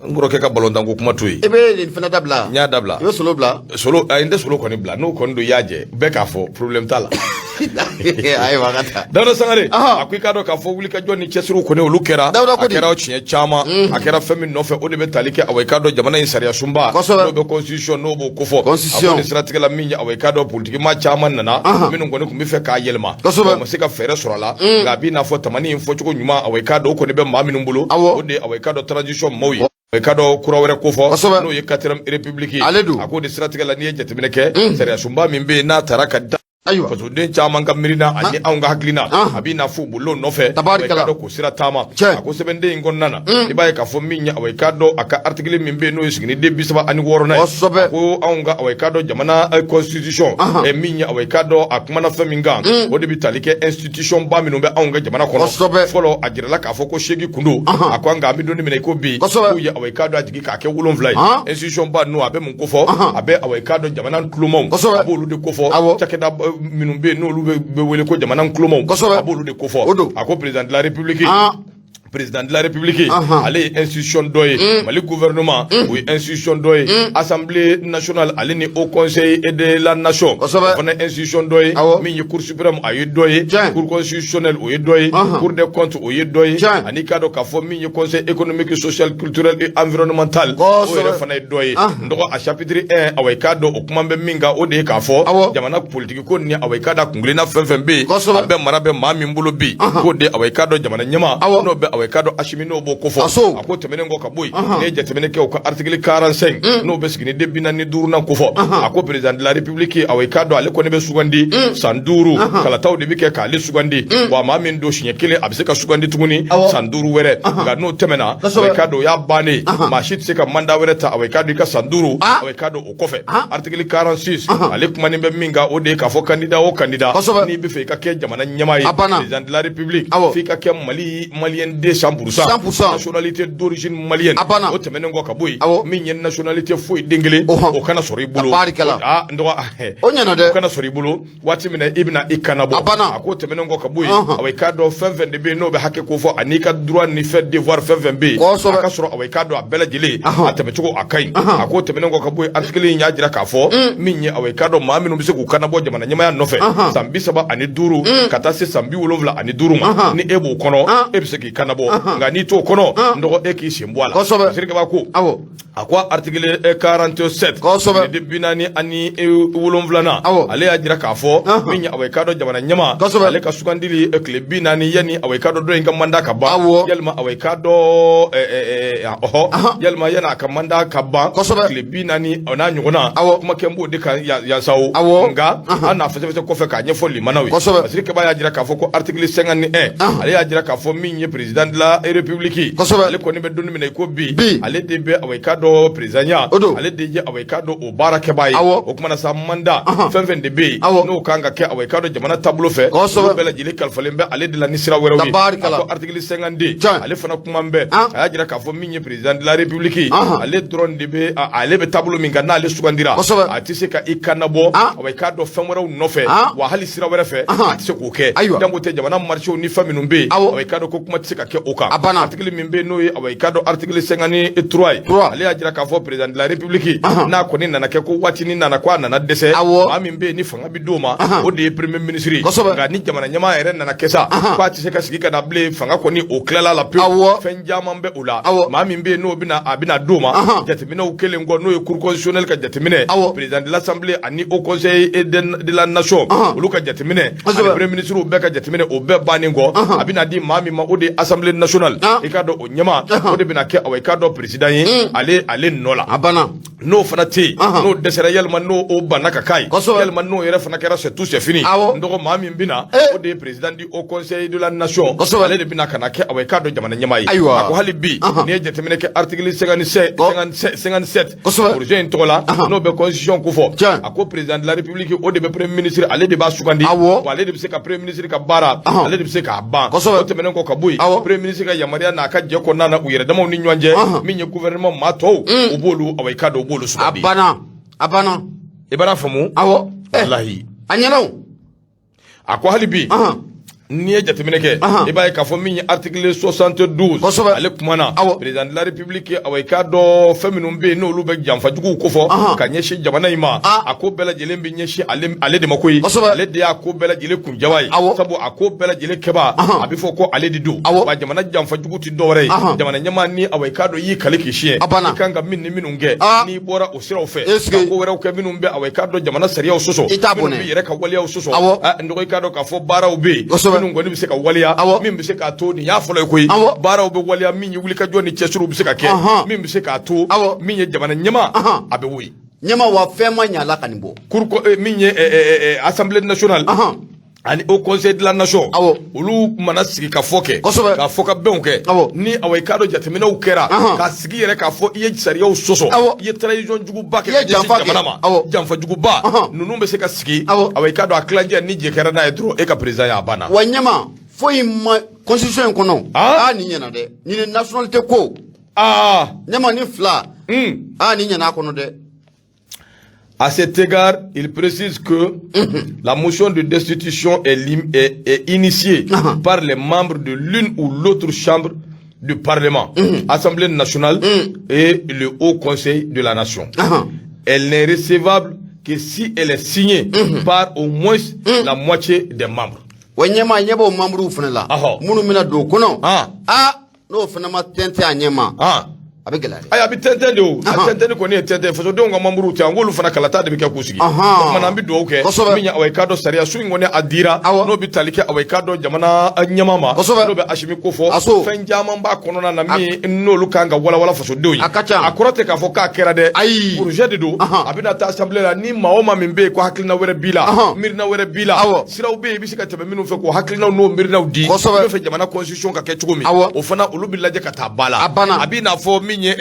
N kɔrɔkɛ ka balontan ko kuma to yen.
E bɛ nin fana dabila.
N y'a dabila.
I bɛ solo bila.
Solo, ayi, n tɛ solo kɔni bila, n'o kɔni don i y'a jɛ bɛɛ k'a fɔ, problème t'a la.
Ayiwa, ka taa.
Dawuda Sangare, a ko i k'a dɔn k'a fɔ wulikajɔ ni cɛsiriw kɔni olu kɛra.
Dawuda ko
a
di?
kɛra tiɲɛ caman. A kɛra fɛn min nɔfɛ, o de bɛ tali kɛ awa i k'a dɔn jamana in sariya sunba. N'o bɛ constitution, n'o b'o kofɔ.
Constitution.
A ko nin siratigɛ la, min ye awa i k'a dɔn politiki maa caman nana. Minnu kɔni tun bɛ fɛ k'a yɛlɛma. O ma se ka fɛɛrɛ sɔrɔ a la. Nka a b'i n'a fɔ tamani in fɔcogo ɲuman, awa i k'a dɔn o kɔni bɛ maa minnu bolo. O de ye awa i k'a dɔn transition maaw ye. I k'a dɔn kura wɛrɛ kofɔ. N'o ye 4e république ye.
Ale don.
A k'o de siratigɛ la, n'i ye jateminɛ kɛ, sariya sunba min bɛ yen n'a taara ka da. Fasoden caman ka miirina ani anw ka hakilina, a b'i n'a fɔ bolo nɔfɛ.
Tabarikala.
I k'a dɔn k'o sira taama. A ko sɛbɛnden in kɔnɔna na, i b'a ye k'a fɔ min ye awa i k'a dɔn a ka article min bɛ yen n'o ye siginiden 36nan ye. A ko anw ka awa i k'a dɔn jamana constitution, min ye awa i k'a dɔn a kumana fɛn min kan, o de bɛ tali kɛ institution ba minnu bɛ anw ka jamana kɔnɔ. Fɔlɔ, a jirala k'a fɔ ko 8 kun don. A ko nka an bɛ don min na i ko bi, k'u ye awa i k'a dɔn a jigin k'a kɛ 7 ye. Institution ba ninnu, a bɛ mun kofɔ? A bɛ awa i k'a dɔn jamana tulomaw. A b'olu de kofɔ. Cakɛda minnu bɛ yen n'olu bɛ wele ko jamana tulomaw. A b'olu de kofɔ. A ko président de la république. Président de la république, ale ye institution dɔ ye. Mali gouvernement, o ye institution dɔ ye. Assemblée nationale ale ni haut conseil de la nation, o fana institution dɔ ye. Min ye cour suprême, a ye dɔ ye. Cour constitutionnelle, o ye dɔ ye. Cour des comptes, o ye dɔ ye. Ani k'a dɔn k'a fɔ min ye conseil économique, social, culturel et environnemental, o yɛrɛ fana ye dɔ ye. N dɔgɔ, a chapitre 1, awa i k'a dɔn o kuma bɛ min kan, o de ye k'a fɔ jamana politique ko ni awa i k'a dɔn kunkilenna fɛn fɛn bɛ yen, a bɛɛ mara bɛ maa min bolo bi, k'o de awa i k'a dɔn jamana ɲɛmaa, n'o bɛ awa i k'a dɔn Asimi n'o b'o kofɔ a ko tɛmɛnen kɔ ka bɔ yen, n'i ye jateminɛ kɛ u ka article 45, n'o bɛ siginiden 45nan kofɔ, a ko président de la république, awa i k'a dɔn ale kɔni bɛ sugandi san 5, kalataw de bɛ kɛ k'ale sugandi. Wa maa min don siɲɛ kelen, a bɛ se ka sugandi tuguni san 5 wɛrɛ. Nka n'o tɛmɛna, awa i k'a dɔn o y'a bannen, maa si tɛ se ka mandat wɛrɛ ta, awa i k'a dɔn i ka san 5, awa i k'a dɔn o kɔfɛ. Article 46, ale kumanin bɛ min kan, o de ye k'a fɔ candidat o candidat, n'i bɛ fɛ i ka kɛ jamana ɲɛmaa ye, président de la république, f'i ka kɛ Mali malien den 100%, nationalité d'origine malienne. O tɛmɛnen kɔ ka bɔ yen, min ye nationalité foyi den kelen, o kana sɔrɔ i bolo. Aa n dɔgɔ,
o ɲɛna dɛ.
O kana sɔrɔ i bolo waati min na i bɛna i kana bɔ. A ko tɛmɛnen kɔ ka bɔ yen, awa i k'a dɔn fɛn fɛn de bɛ yen n'o bɛ hakɛ ko fɔ, ani ka droit ni fɛn devoir fɛn fɛn bɛ yen, a ka sɔrɔ, awa i k'a dɔn a bɛɛ lajɛlen a tɛmɛcogo a ka ɲi. A ko tɛmɛnen kɔ ka bɔ yen, article in y'a jira k'a fɔ min ye, awa i k'a dɔn maa minnu bɛ se k'u kana bɔ jamana ɲɛmaaya nɔfɛ, san 35 ka taa se san 75 ma, ni e b'o kɔnɔ, e bɛ se k'i kana bɔ. Nka n'i t'o kɔnɔ, n dɔgɔ, e k'i sen bɔ a la. Sirikaba ko a ko article 47, de 47nan, ale y'a jira k'a fɔ min ye, awa i k'a dɔn jamana ɲɛmaa, ale ka sugandili tile 40 yanni, awa i k'a dɔn dɔ in ka mandat ka ban, yalima, awa i k'a dɔn ɔhɔ, yalima yanni a ka mandat ka ban tile 40 o n'a ɲɔgɔnna, kuma kɛ n b'o de kan yan sa o. Nka an n'a fɛsɛfɛsɛ kɔfɛ k'a ɲɛfɔ limanaw ye. Parce que y'a jira k'a fɔ ko article 51, ale y'a jira k'a fɔ min ye président de la république, ale kɔni bɛ don min na i ko bi, ale de bɛ, awa i k'a dɔn présidentya, ale de ye, awa i k'a dɔn o baarakɛbaa ye. O kumana sa, mandat fɛn fɛn de bɛ yen n'o kan ka kɛ, awa i k'a dɔn jamana taabolo fɛ, olu bɛɛ lajɛlen kalifalen bɛ ale de la ni sira wɛrɛw ye. A ko article 52, ale fana kuma bɛɛ, a y'a jira k'a fɔ min ye président de la république, ale dɔrɔn de bɛ, ale bɛ taabolo min kan, n'ale sugandira, a tɛ se ka i kan nabɔ, awa i k'a dɔn fɛn wɛrɛw nɔfɛ, wa hali sira wɛrɛ fɛ, a tɛ se k'o kɛ. Jango tɛ jamana marché ni fɛn minnu bɛ yen, awa i k'a dɔn ko kuma tɛ se ka kɛ o kan. Article min bɛ yen n'o ye, awa i k'a dɔn article 53 ye, ale y'a jira k'a fɔ président de la république, n'a kɔni nana kɛ ko waatinin nana ko a nana dɛsɛ, maa min bɛ yen ni fanga bɛ d'o ma, o de ye premier ministre ye. Nka ni jamana ɲɛmaa yɛrɛ nana kɛ sa k'a tɛ se ka sigi ka na bilen, fanga kɔni o tilala la pewu, fɛn caman bɛ o la, maa min bɛ yen n'o bɛna, a bɛna d'o ma, jateminɛw kɛlen kɔ, n'o ye cour constitutionnelle ka jateminɛ, président de l'assemblée ani haut conseil de la nation olu ka jateminɛ, ani premier ministre bɛɛ ka jateminɛ, o bɛɛ bannen kɔ, a bɛna di maa min ma, o de ye assemblée nationale, i k'a dɔn o ɲɛmaa, o de bɛna kɛ, awa i k'a dɔn président ye ale nɔ la.
A banna.
N'o fana tɛ yen, n'o dɛsɛra, yalima n'o o banna ka k'a ye, yalima n'o yɛrɛ fana kɛra, c'est tout, c'est fini. N dɔgɔ, maa min bɛna, o de ye président du haut conseil de la nation, ale de bɛna ka na kɛ, awa i k'a dɔn jamana ɲɛmaa ye. A ko hali bi, n'i ye jateminɛ kɛ article 57 projet in tɔgɔ la, n'o bɛ constitution ko fɔ, a ko président de la république, o de bɛ premier ministre, ale de b'a sugandi, wa ale de bɛ se ka premier ministre ka baara, ale de bɛ se k'a ban. O tɛmɛnen kɔ ka bɔ yen, premier ministre ka yamaruya n'a ka jɛ kɔnɔna na, u yɛrɛ damaw ni ɲɔgɔn cɛ, min ye gouvernement maa tɔw, u b'olu, awa i k'a dɔn u b'olu sugandi.
A banna, a banna.
I b'a faamu?
Awɔ.
Walahi.
A ɲɛna o.
A ko hali bi, n'i ye jateminɛ kɛ, i b'a ye k'a fɔ min ye article 72, ale kumana président de la république, awa i k'a dɔn fɛn minnu bɛ yen n'olu bɛ janfajuguw kofɔ ka ɲɛsin jamana in ma, a ko bɛɛ lajɛlen bɛ ɲɛsin ale de ma koyi. Ale de y'a ko bɛɛ lajɛlen kunjaba ye, sabu a ko bɛɛ lajɛlen kɛbaa, a bɛ fɔ ko ale de don. Wa jamana janfajugu tɛ dɔwɛrɛ ye, jamana ɲɛmaa ni, awa i k'a dɔn i y'i kali k'i siɲɛ, i kan ka min ni minnu kɛ, n'i bɔra o siraw fɛ ka ko wɛrɛw kɛ minnu bɛ, awa i k'a dɔn jamana sariyaw sɔsɔ, minnu bɛ yɛrɛ ka waleyaw sɔsɔ, n dɔgɔ, i k'a dɔn k'a fɔ baaraw bɛ yen minnu kɔni bɛ se ka waleya, min bɛ se k'a to nin y'a fɔlɔ ye koyi, baaraw bɛ waleya min ye, wulikajɔ ni cɛsiriw bɛ se ka kɛ min bɛ se k'a to min ye jamana ɲɛmaa a bɛ woyi.
Ɲɛmaa, wa fɛn ma ɲa la ka nin bɔ.
Cour min ye assemblée nationale ani haut conseil de la nation, olu mana sigi ka fɔ kɛ, k'a fɔ ka bɛnw kɛ, ni awa i k'a dɔn jateminɛw kɛra k'a sigi yɛrɛ k'a fɔ i ye sariyaw sɔsɔ, i ye trahison juguba kɛ ka ɲɛsin jamana ma, janfa juguba, ninnu bɛ se ka sigi, awa i k'a dɔn a tilancɛ ni jɛ kɛra n'a ye dɔrɔn, e ka président y'a banna.
Wa ɲɛma foyi ma constitution in kɔnɔ. Aa, nin ɲɛna dɛ, nin ni nationalité ko. Ɲɛma ni fila. Aa, nin ɲɛna a kɔnɔ dɛ.
À cet égard, il précise que la motion de destitution est initiée par les membres de l'une ou l'autre chambre du Parlement, Assemblée nationale et le Haut Conseil de la Nation. Elle n'est recevable que si elle est signée par au moins la moitié des membres.
Wa ɲɛma, ɲɛ b'o membres fana la, minnu bɛna don o kɔnɔ, aa, n'o fana ma tɛntɛn a ɲɛ ma. A bɛ gɛlɛya dɛ.
Ayi, a bɛ tɛntɛn de o. A tɛntɛnni kɔni ye tɛntɛn, fasodenw ka membre tɛ, an k'olu fana kalata de bɛ kɛ k'u sigi. O tuma na an bɛ dugawu kɛ. Min ye, awa, i k'a dɔn sariya sun in kɔni a dira, n'o bɛ tali kɛ, awa, i k'a dɔn jamana ɲɛmaa ma, n'o bɛ Asimi ko fɔ, fɛn caman b'a kɔnɔna na min n'olu kan ka walawala fasodenw ye.
A ka ca.
A kɔrɔ tɛ k'a fɔ k'a kɛra dɛ.
Ayi.
Projet de don. A bɛna taa assemblée la, ni maa o maa min bɛ yen ko hakilina wɛrɛ b'i la, miirina wɛrɛ b'i la, siraw bɛ yen i bɛ se ka tɛmɛ minnu fɛ k'o hakilinaw n'o miirinaw di. I bɛ fɛ jamana constitution ka kɛ cogo min, o fana olu bɛ lajɛ ka taa ba la.
A banna.
A b'i n'a fɔ min ye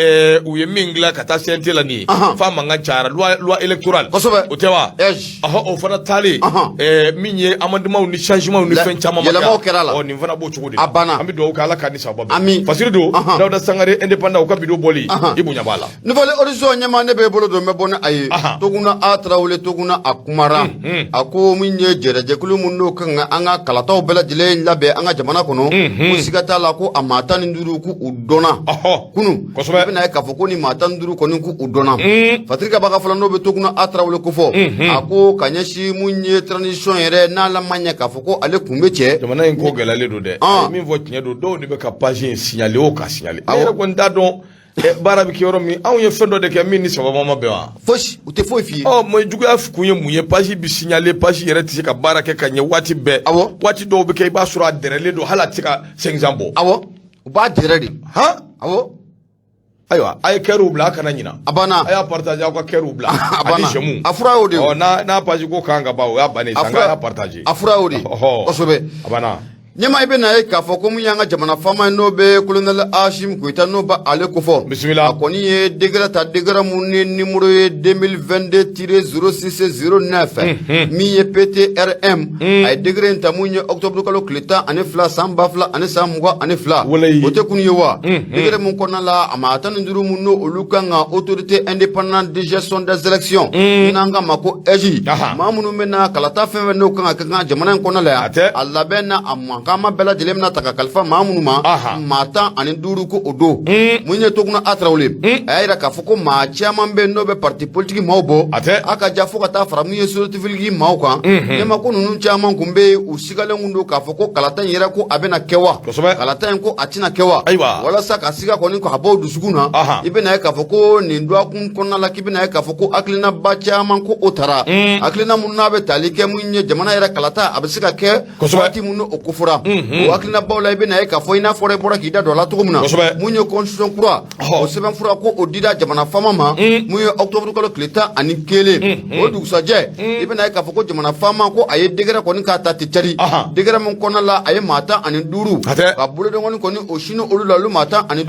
u ye min dilan ka taa CNT la nin ye, f'a mankan cayara, loi électorale. O tɛ wa? Ɔhɔ, o fana taalen, min ye amendement ni changement ni fɛn caman ma kɛ.
Yɛlɛmaw kɛra a la.
Ɔ, nin fana b'o cogo de la.
A banna.
An bɛ dugawu kɛ, Ala k'a ni sababa bɛn.
Ami.
Fasiri don, Dawuda Sangare indépendant, u ka vidéo bɔli, i bonya b'a la.
Nouvel Horizon ɲɛmaa, ne bɛ bolo don, n bɛ bɔ ni a ye. Toguna A Tarawele, Toguna a kumara, a ko min ye jɛrɛjɛkulu min n'o kan ka an ka kalataw bɛɛ lajɛlen labɛn an ka jamana kɔnɔ, ko siga t'a la ko a maa 15 ko u dɔnna kunun. I bɛna ye k'a fɔ ko ni maa 15 kɔni ko u dɔnna. Fatiri ka baga fɔlɔ n'o bɛ Toguna A Tarawele kofɔ, a ko ka ɲɛsin mun ye transition yɛrɛ, n'a la ma ɲɛ k'a fɔ ko ale kun bɛ cɛ.
Jamana in ko gɛlɛyalen don dɛ. A ye min fɔ tiɲɛ don, dɔw de bɛ ka page in signaler o ka signaler. Ne yɛrɛ kɔni t'a dɔn baara bɛ kɛ yɔrɔ min, anw ye fɛn dɔ de kɛ min ni sababa ma bɛn wa?
Fosi, u tɛ foyi f'i ye.
Ɔ, mais juguya kun ye mun ye? Page bɛ signaler, page yɛrɛ tɛ se ka baara kɛ ka ɲɛ waati bɛɛ. Waati dɔw bɛ kɛ, i b'a sɔrɔ a dɛrɛlen don, hali a tɛ se ka 500 bɔ.
Awɔ, u b'a dɛrɛ de.
Han. Ayiwa, a ye cœurw bila, a kana ɲina.
A banna.
A y'a partager, aw ka cœurw bila.
A banna.
Ani j'aime.
A fura y'o de ye.
Ɔ, n'a page ko kan ka ban, o y'a bannen ye sa, nka a y'a partager.
A fura y'o de ye. Kosɛbɛ.
A banna.
Ɲɛmaa, i bɛ na ye k'a fɔ ko mun y'an ka jamana faama ye, n'o bɛ colonel Asimi Goyita, n'o bɛ ale kofɔ.
Bisimila.
A kɔni ye décret ta, décret mun ni numéro ye 2022-0609, min ye PTRM. A ye décret in ta mun ye octobre kalo tile 12 san 2022.
Walayi.
O tɛ kun ye wa? Décret mun kɔnɔna la, a maa 15 mun n'o olu kan ka autorité indépendante de gestion des élections, n'an k'a ma ko AIGE, maa minnu bɛ na kalata fɛn fɛn n'o kan ka kɛ an ka jamana in kɔnɔ la yan,
A tɛ.
a labɛn na a mankanma bɛɛ lajɛlen bɛna ta ka kalifa maa minnu ma, maa 15 ko o don. Mun ye Toguna A Tarawele, a y'a jira k'a fɔ ko maa caman bɛ yen n'o bɛ parti politique maaw bɔ,
A tɛ.
a ka ja fo ka taa fara mun ye société civile maaw kan. Ne ma ko ninnu caman kun bɛ yen, u sigalen kun don k'a fɔ ko kalata in yɛrɛ ko a bɛna kɛ wa, kalata in ko a tɛna kɛ wa. Walasa ka siga kɔni ka bɔ u dusukun na, i bɛna ye k'a fɔ ko nin dɔgɔkun kɔnɔna la, k'i bɛna ye k'a fɔ ko hakilinaba caman ko o tara, hakilina mun n'a bɛ tali kɛ mun ye jamana yɛrɛ kalata a bɛ se ka kɛ waati mun o kofɔra. O hakilinabaw la, i bɛna ye k'a fɔ i n'a fɔra i bɔra k'i da don a la cogo min na, mun ye constitution kura, o sɛbɛnfura ko o dira jamana faama ma mun ye octobre kalo tile 11. O dugusajɛ, i bɛna ye k'a fɔ ko jamana faama ko a ye décret kɔni k'a ta ten cari, décret min kɔnɔna la a ye maa 15 ka bolodenkɔni kɔni o sini olu la, olu maa 15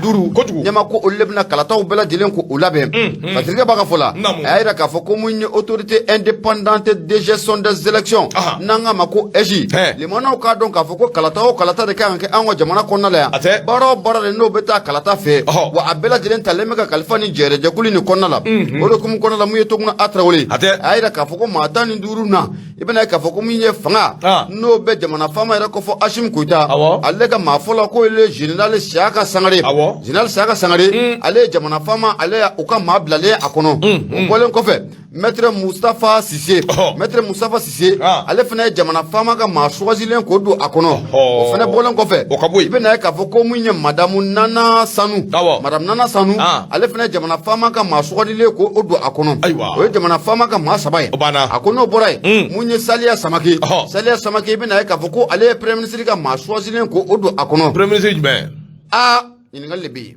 ɲɛma ko olu de bɛna kalataw bɛɛ lajɛlen ko o labɛn. Patrick b'a ka fɔ la, a y'a jira k'a fɔ ko mun ye autorité indépendante de gestion des élections, n'an k'a ma ko AIGE, limanaw k'a dɔn k'a fɔ ko kalata o kalata de kan ka kɛ an ka jamana kɔnɔna la yan, baara o baara de n'o bɛ taa kalata fɛ, wa a bɛɛ lajɛlen talen bɛ ka kalifa ni jɛrɛjɛkulu nin kɔnɔna la. O de hukumu kɔnɔna la, mun ye Toguna A Tarawele, a y'a jira k'a fɔ ko maa 15 na, i bɛna ye k'a fɔ ko min ye fanga n'o bɛ jamana faama yɛrɛ kofɔ Asimi Goyita, ale ka maa fɔlɔ k'o ye général Siyaka Sangare. Général Siyaka Sangare, ale ye jamana faama, ale u ka maa bilalen a kɔnɔ. O bɔlen kɔfɛ, maître Moustapha Cissé, maître Moustapha Cissé, ale fana ye jamana faama ka maa choisilen k'o don a kɔnɔ. O fana bɔlen kɔfɛ,
o ka bɔ yen,
i bɛna ye k'a fɔ ko mun ye madame Nana Sanu, madame Nana Sanu, ale fana ye jamana faama ka maa sugandilen k'o don a kɔnɔ. O ye jamana faama ka maa saba ye. A ko n'o bɔra yen, mun ye Saliya Samake, Saliya Samake, i bɛna ye k'a fɔ ko ale ye premier ministre ka maa choisilen k'o don a kɔnɔ.
Premier ministre jumɛn?
Aa, ɲininkali de bɛ yen.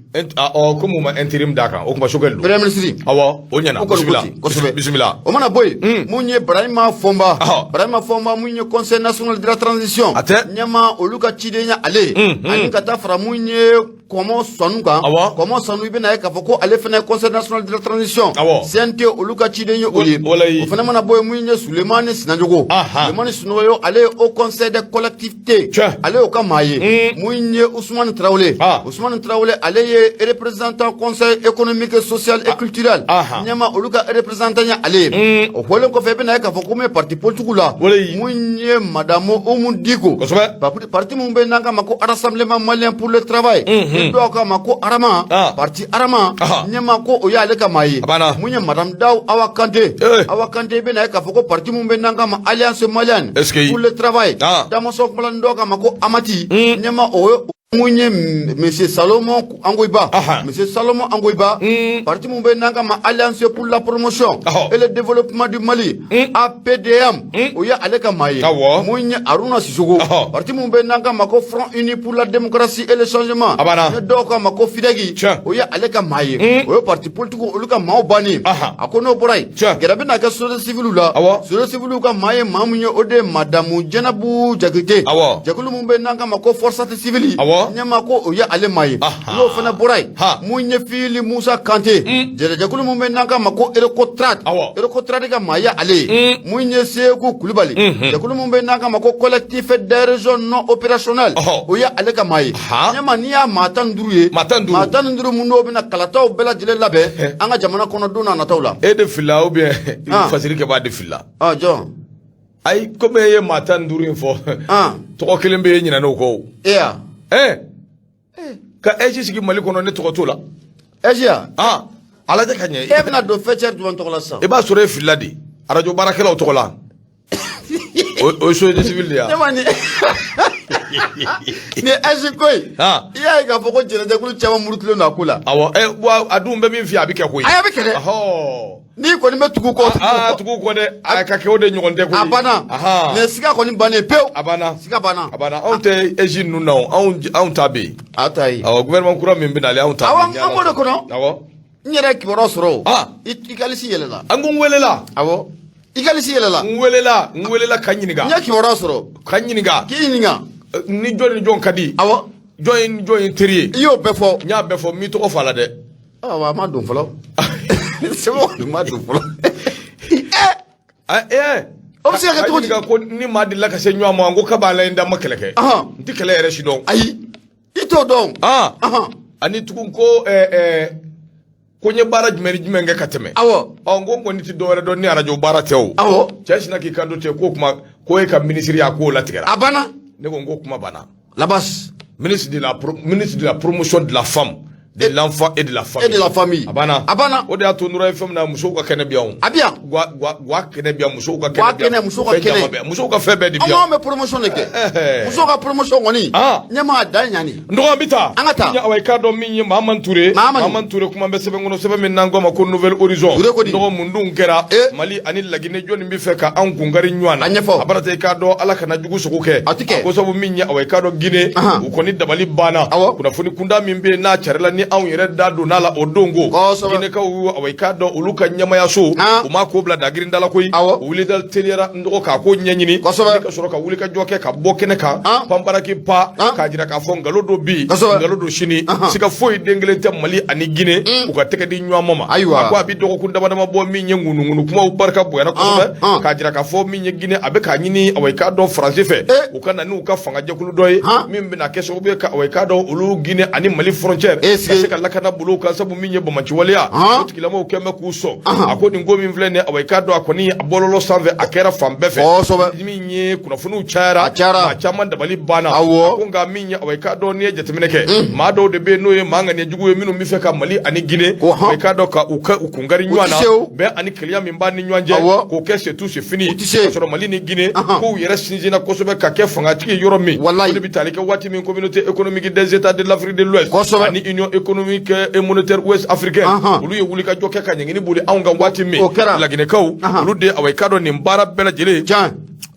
Komi u ma intérim d'a kan, o tuma Choguel don.
Premier ministre.
Awɔ, o ɲɛna.
O kɔni ko ten, kosɛbɛ.
Bisimila.
O mana bɔ yen, mun ye Barahima Fɔnba, Barahima Fɔnba, mun ye conseil national de la transition.
A tɛ.
Ɲɛmaa olu ka ciden ye ale ye. Ani ka taa fara mun ye Kɔmɔ Sanu kan. Kɔmɔ Sanu, i bɛna ye k'a fɔ ko ale fana ye conseil national de la transition. CNT olu ka ciden ye o ye. O fana mana bɔ yen, mun ye Sulemani Sinajogo. Sulemani Sinajogo, ale ye haut conseil des collectivités. Ale y'o ka maa ye. Mun ye Usumani Tarawele. Usumani Tarawele, ale ye représentant conseil économique, social et culturel. Ɲɛma olu ka représentant ye ale ye. O bɔlen kɔfɛ, i bɛna ye k'a fɔ ko mun ye parti politique la, mun ye madame Umu Diko. Parti mun bɛ n'an k'a ma ko Rassemblement malien pour le travail, ni dɔw k'a ma ko Arama, parti Arama, ɲɛma ko o y'ale ka maa ye. Mun ye madame Daw Awa Kante, Awa Kante, i bɛna ye k'a fɔ ko parti mun bɛ n'an k'a ma Alliance malienne pour le travail, Damasɔ kumala, ni dɔw k'a ma ko Amati, ɲɛma o ye. Mun ye monsieur Salomon Angoyiba, monsieur Salomon Angoyiba, parti mun bɛ n'an k'a ma Alliance pour la promotion et le développement du Mali, APDM, o ye ale ka maa ye. Mun ye Haruna Sisoko, parti mun bɛ n'an k'a ma ko Front uni pour la démocratie et le changement, ne dɔw k'a ma ko FIDEC, o ye ale ka maa ye. O ye parti politique olu ka maaw bannen. A ko n'o bɔra yen, gɛrɛ bɛna kɛ société civile la. Société civile ka maa ye maa mun ye, o de ye madamu Jɛnɛbu Jakite. Jɛkulu mun bɛ n'an k'a ma ko Force civile, ɲɛmaa ko o ye ale maa ye. N'o fana bɔra yen, mun ye Fili Musa Kante, jɛkulu mun bɛ n'an k'a ma ko Recotrade, Recotrade ka maa ye ale ye. Mun ye Seku Kulubali, jɛkulu mun bɛ n'an k'a ma ko Collectif des régions non opérationnelles, o ye ale ka maa ye. Ɲɛma, n'i y'a maa 15 ye,
maa 15,
maa 15 mun n'o bɛna kalataw bɛɛ lajɛlen labɛn an ka jamana kɔnɔ don n'a nataw la.
E de filila ou bien Fasirikɛba de filila?
Jɔn?
Ayi, komi e ye maa 15 in fɔ, tɔgɔ kelen bɛ e ɲinɛna o kɔ o.
E ya.
Ka AIGE sigi Mali kɔnɔ, ne tɔgɔ t'o la.
AIGE ya.
A lajɛ ka ɲɛ.
E bɛna don fɛcɛri jumɛn tɔgɔ la sisan?
I b'a sɔrɔ e filila de, arajo baarakɛlaw tɔgɔ la. O ye société civile de ye.
Ne ma nin nin AIGE ko in. I y'a ye k'a fɔ ko jɛnɛjɛkulu caman murutilen don a ko la.
Awɔ, wa a dun bɛ min f'i ye, a bɛ kɛ koyi.
Ayi, a bɛ kɛ dɛ. N'i kɔni bɛ tugu kɔ.
Aa, tugu kɔ dɛ, a ka kɛ o de ɲɔgɔn tɛ koyi.
A banna. Nin siga kɔni bannen pewu.
A banna.
Siga banna.
A banna, anw tɛ AIGE ninnu na o, anw ta bɛ yen.
A ta ye.
Awɔ, gouvernement kura min bɛ nalen, anw ta bɛ
yen. Awɔ, an b'o de kɔnɔ. N yɛrɛ kibaruya sɔrɔ o. I ka lisi yɛlɛla.
An ko n welela.
Awɔ. I ka lisi yɛlɛla.
N welela, n welela ka ɲininka.
N ye kibaruya sɔrɔ.
Ka ɲininka.
K'i ɲininka.
Ni jɔn ni jɔn ka di.
Awɔ.
Jɔn ye ni jɔn ye teri ye.
I y'o bɛɛ fɔ.
N y'a bɛɛ fɔ, n m'i tɔgɔ fɔ a la dɛ.
Awɔ, a ma don fɔlɔ. Sɛbɛn kɔni ma don fɔlɔ. O bɛ se ka kɛ cogo di?
Ko ni maa delila ka se ɲɔgɔn ma, n ko kab'a la n da ma kɛlɛ kɛ. N tɛ kɛlɛ yɛrɛ si dɔn.
Ayi, i t'o dɔn.
Ani tugun ko ko n ye baara jumɛn ni jumɛn kɛ ka tɛmɛ.
Awɔ.
Ɔ, n ko n kɔni tɛ dɔwɛrɛ dɔn ni arajo baara tɛ o.
Awɔ.
Cɛ sinna k'i kanto ten k'o kuma ko e ka minisiriya k'o latigɛra.
A banna.
Ne ko n ko kuma banna.
Labas.
Ministre de la promotion de la femme, de l'enfant et de la famille.
Et de la famille.
A banna.
A banna.
O de y'a to Nura FM na, musow ka kɛnɛ bi yan.
A bi yan.
Gwa gwa gwa kɛnɛ bi yan, musow ka kɛnɛ
bi yan. Gwa kɛnɛ, musow ka kɛnɛ.
Caman bɛ yan, musow ka fɛn bɛɛ de bi yan.
Anw bɛ promotion de kɛ. Musow ka promotion kɔni. Ɲɛmaa dan ɲani.
N dɔgɔ, an bɛ taa.
An ka taa.
Awa, i k'a dɔn min ye Mahamani Ture. Mahamani Ture, kuma bɛ sɛbɛn kɔnɔ, sɛbɛn min n'an k'a ma ko Nouvel Horizon.
Ture ko di?
N dɔgɔ, mun dun kɛra? Mali ani Laginɛ, jɔnni bɛ fɛ ka anw kunkari ɲɔgɔn na?
A ɲɛfɔ.
A bara i k'a dɔn, Ala kana jugu sogo kɛ.
A ti kɛ.
Ko sabu min ye, awa, i k'a dɔn Guinée, u kɔni dabali banna. Kunnafoni kunda min bɛ yen n'a carila ni anw yɛrɛ da donna la o don ko. Guinékaw, awa, i k'a dɔn olu ka ɲɛmayaso, u ma ko bila dagirinda la koyi. U wulila teliyara, n dɔgɔ, k'a ko ɲɛɲini. Ka sɔrɔ ka wuli ka jɔ kɛ ka bɔ kɛnɛ kan. Panbaraki pa k'a jira k'a fɔ nkalon don bi, nkalon don sini. Siga foyi den kelen tɛ Mali ani Guinée u ka tɛgɛ di ɲɔgɔn ma.
Ayiwa.
A ko a bɛ dɔgɔkun dama dama bɔ, min ye ŋunuŋunu kumaw barika bonyana kosɛbɛ, k'a jira k'a fɔ min ye Guinée, a bɛ k'a ɲini, awa, i k'a dɔn Faransi fɛ, u ka na n'u ka fangajɛkulu dɔ ye min bɛna kɛ sababu ye ka, awa, i k'a dɔn olu Guinée ani Mali frontière ka se ka lakana bolo kan, sabu min ye banbaanci waleya, o tigilamaw kɛn bɛ k'u sɔn. A ko nin ko min filɛ nin ye, awa, i k'a dɔn a kɔni a bɔlɔlɔ sanfɛ, a kɛra fan bɛɛ fɛ. Min ye kunnafoniw cayara,
A cayara.
Maa caman dabali banna.
Awɔ.
A ko nka min ye, awa, i k'a dɔn n'i ye jateminɛ kɛ, maa dɔw de bɛ yen n'o ye maa ŋaniya jugu ye minnu bɛ fɛ ka Mali ani Guinée, awa, i k'a dɔn ka u ka u kunkari ɲɔgɔn na,
U tɛ se o.
bɛn ani kelenya min b'a ni ɲɔgɔn cɛ, k'o kɛ c'est tout, c'est fini.
U tɛ se.
Ka sɔrɔ Mali ni Guinée k'u yɛrɛ sinsinna kosɛbɛ ka kɛ fangatigi ye yɔrɔ min, o de bɛ tali kɛ waati min Communauté économique des États de l'Afrique de l'Ouest ani Union économique et monétaire ouest africaine, olu ye wulikajɔ kɛ ka ɲangini boli anw kan waati min,
O kɛra.
Laginɛkaw, olu de, awa, i k'a dɔn nin baara bɛɛ lajɛlen,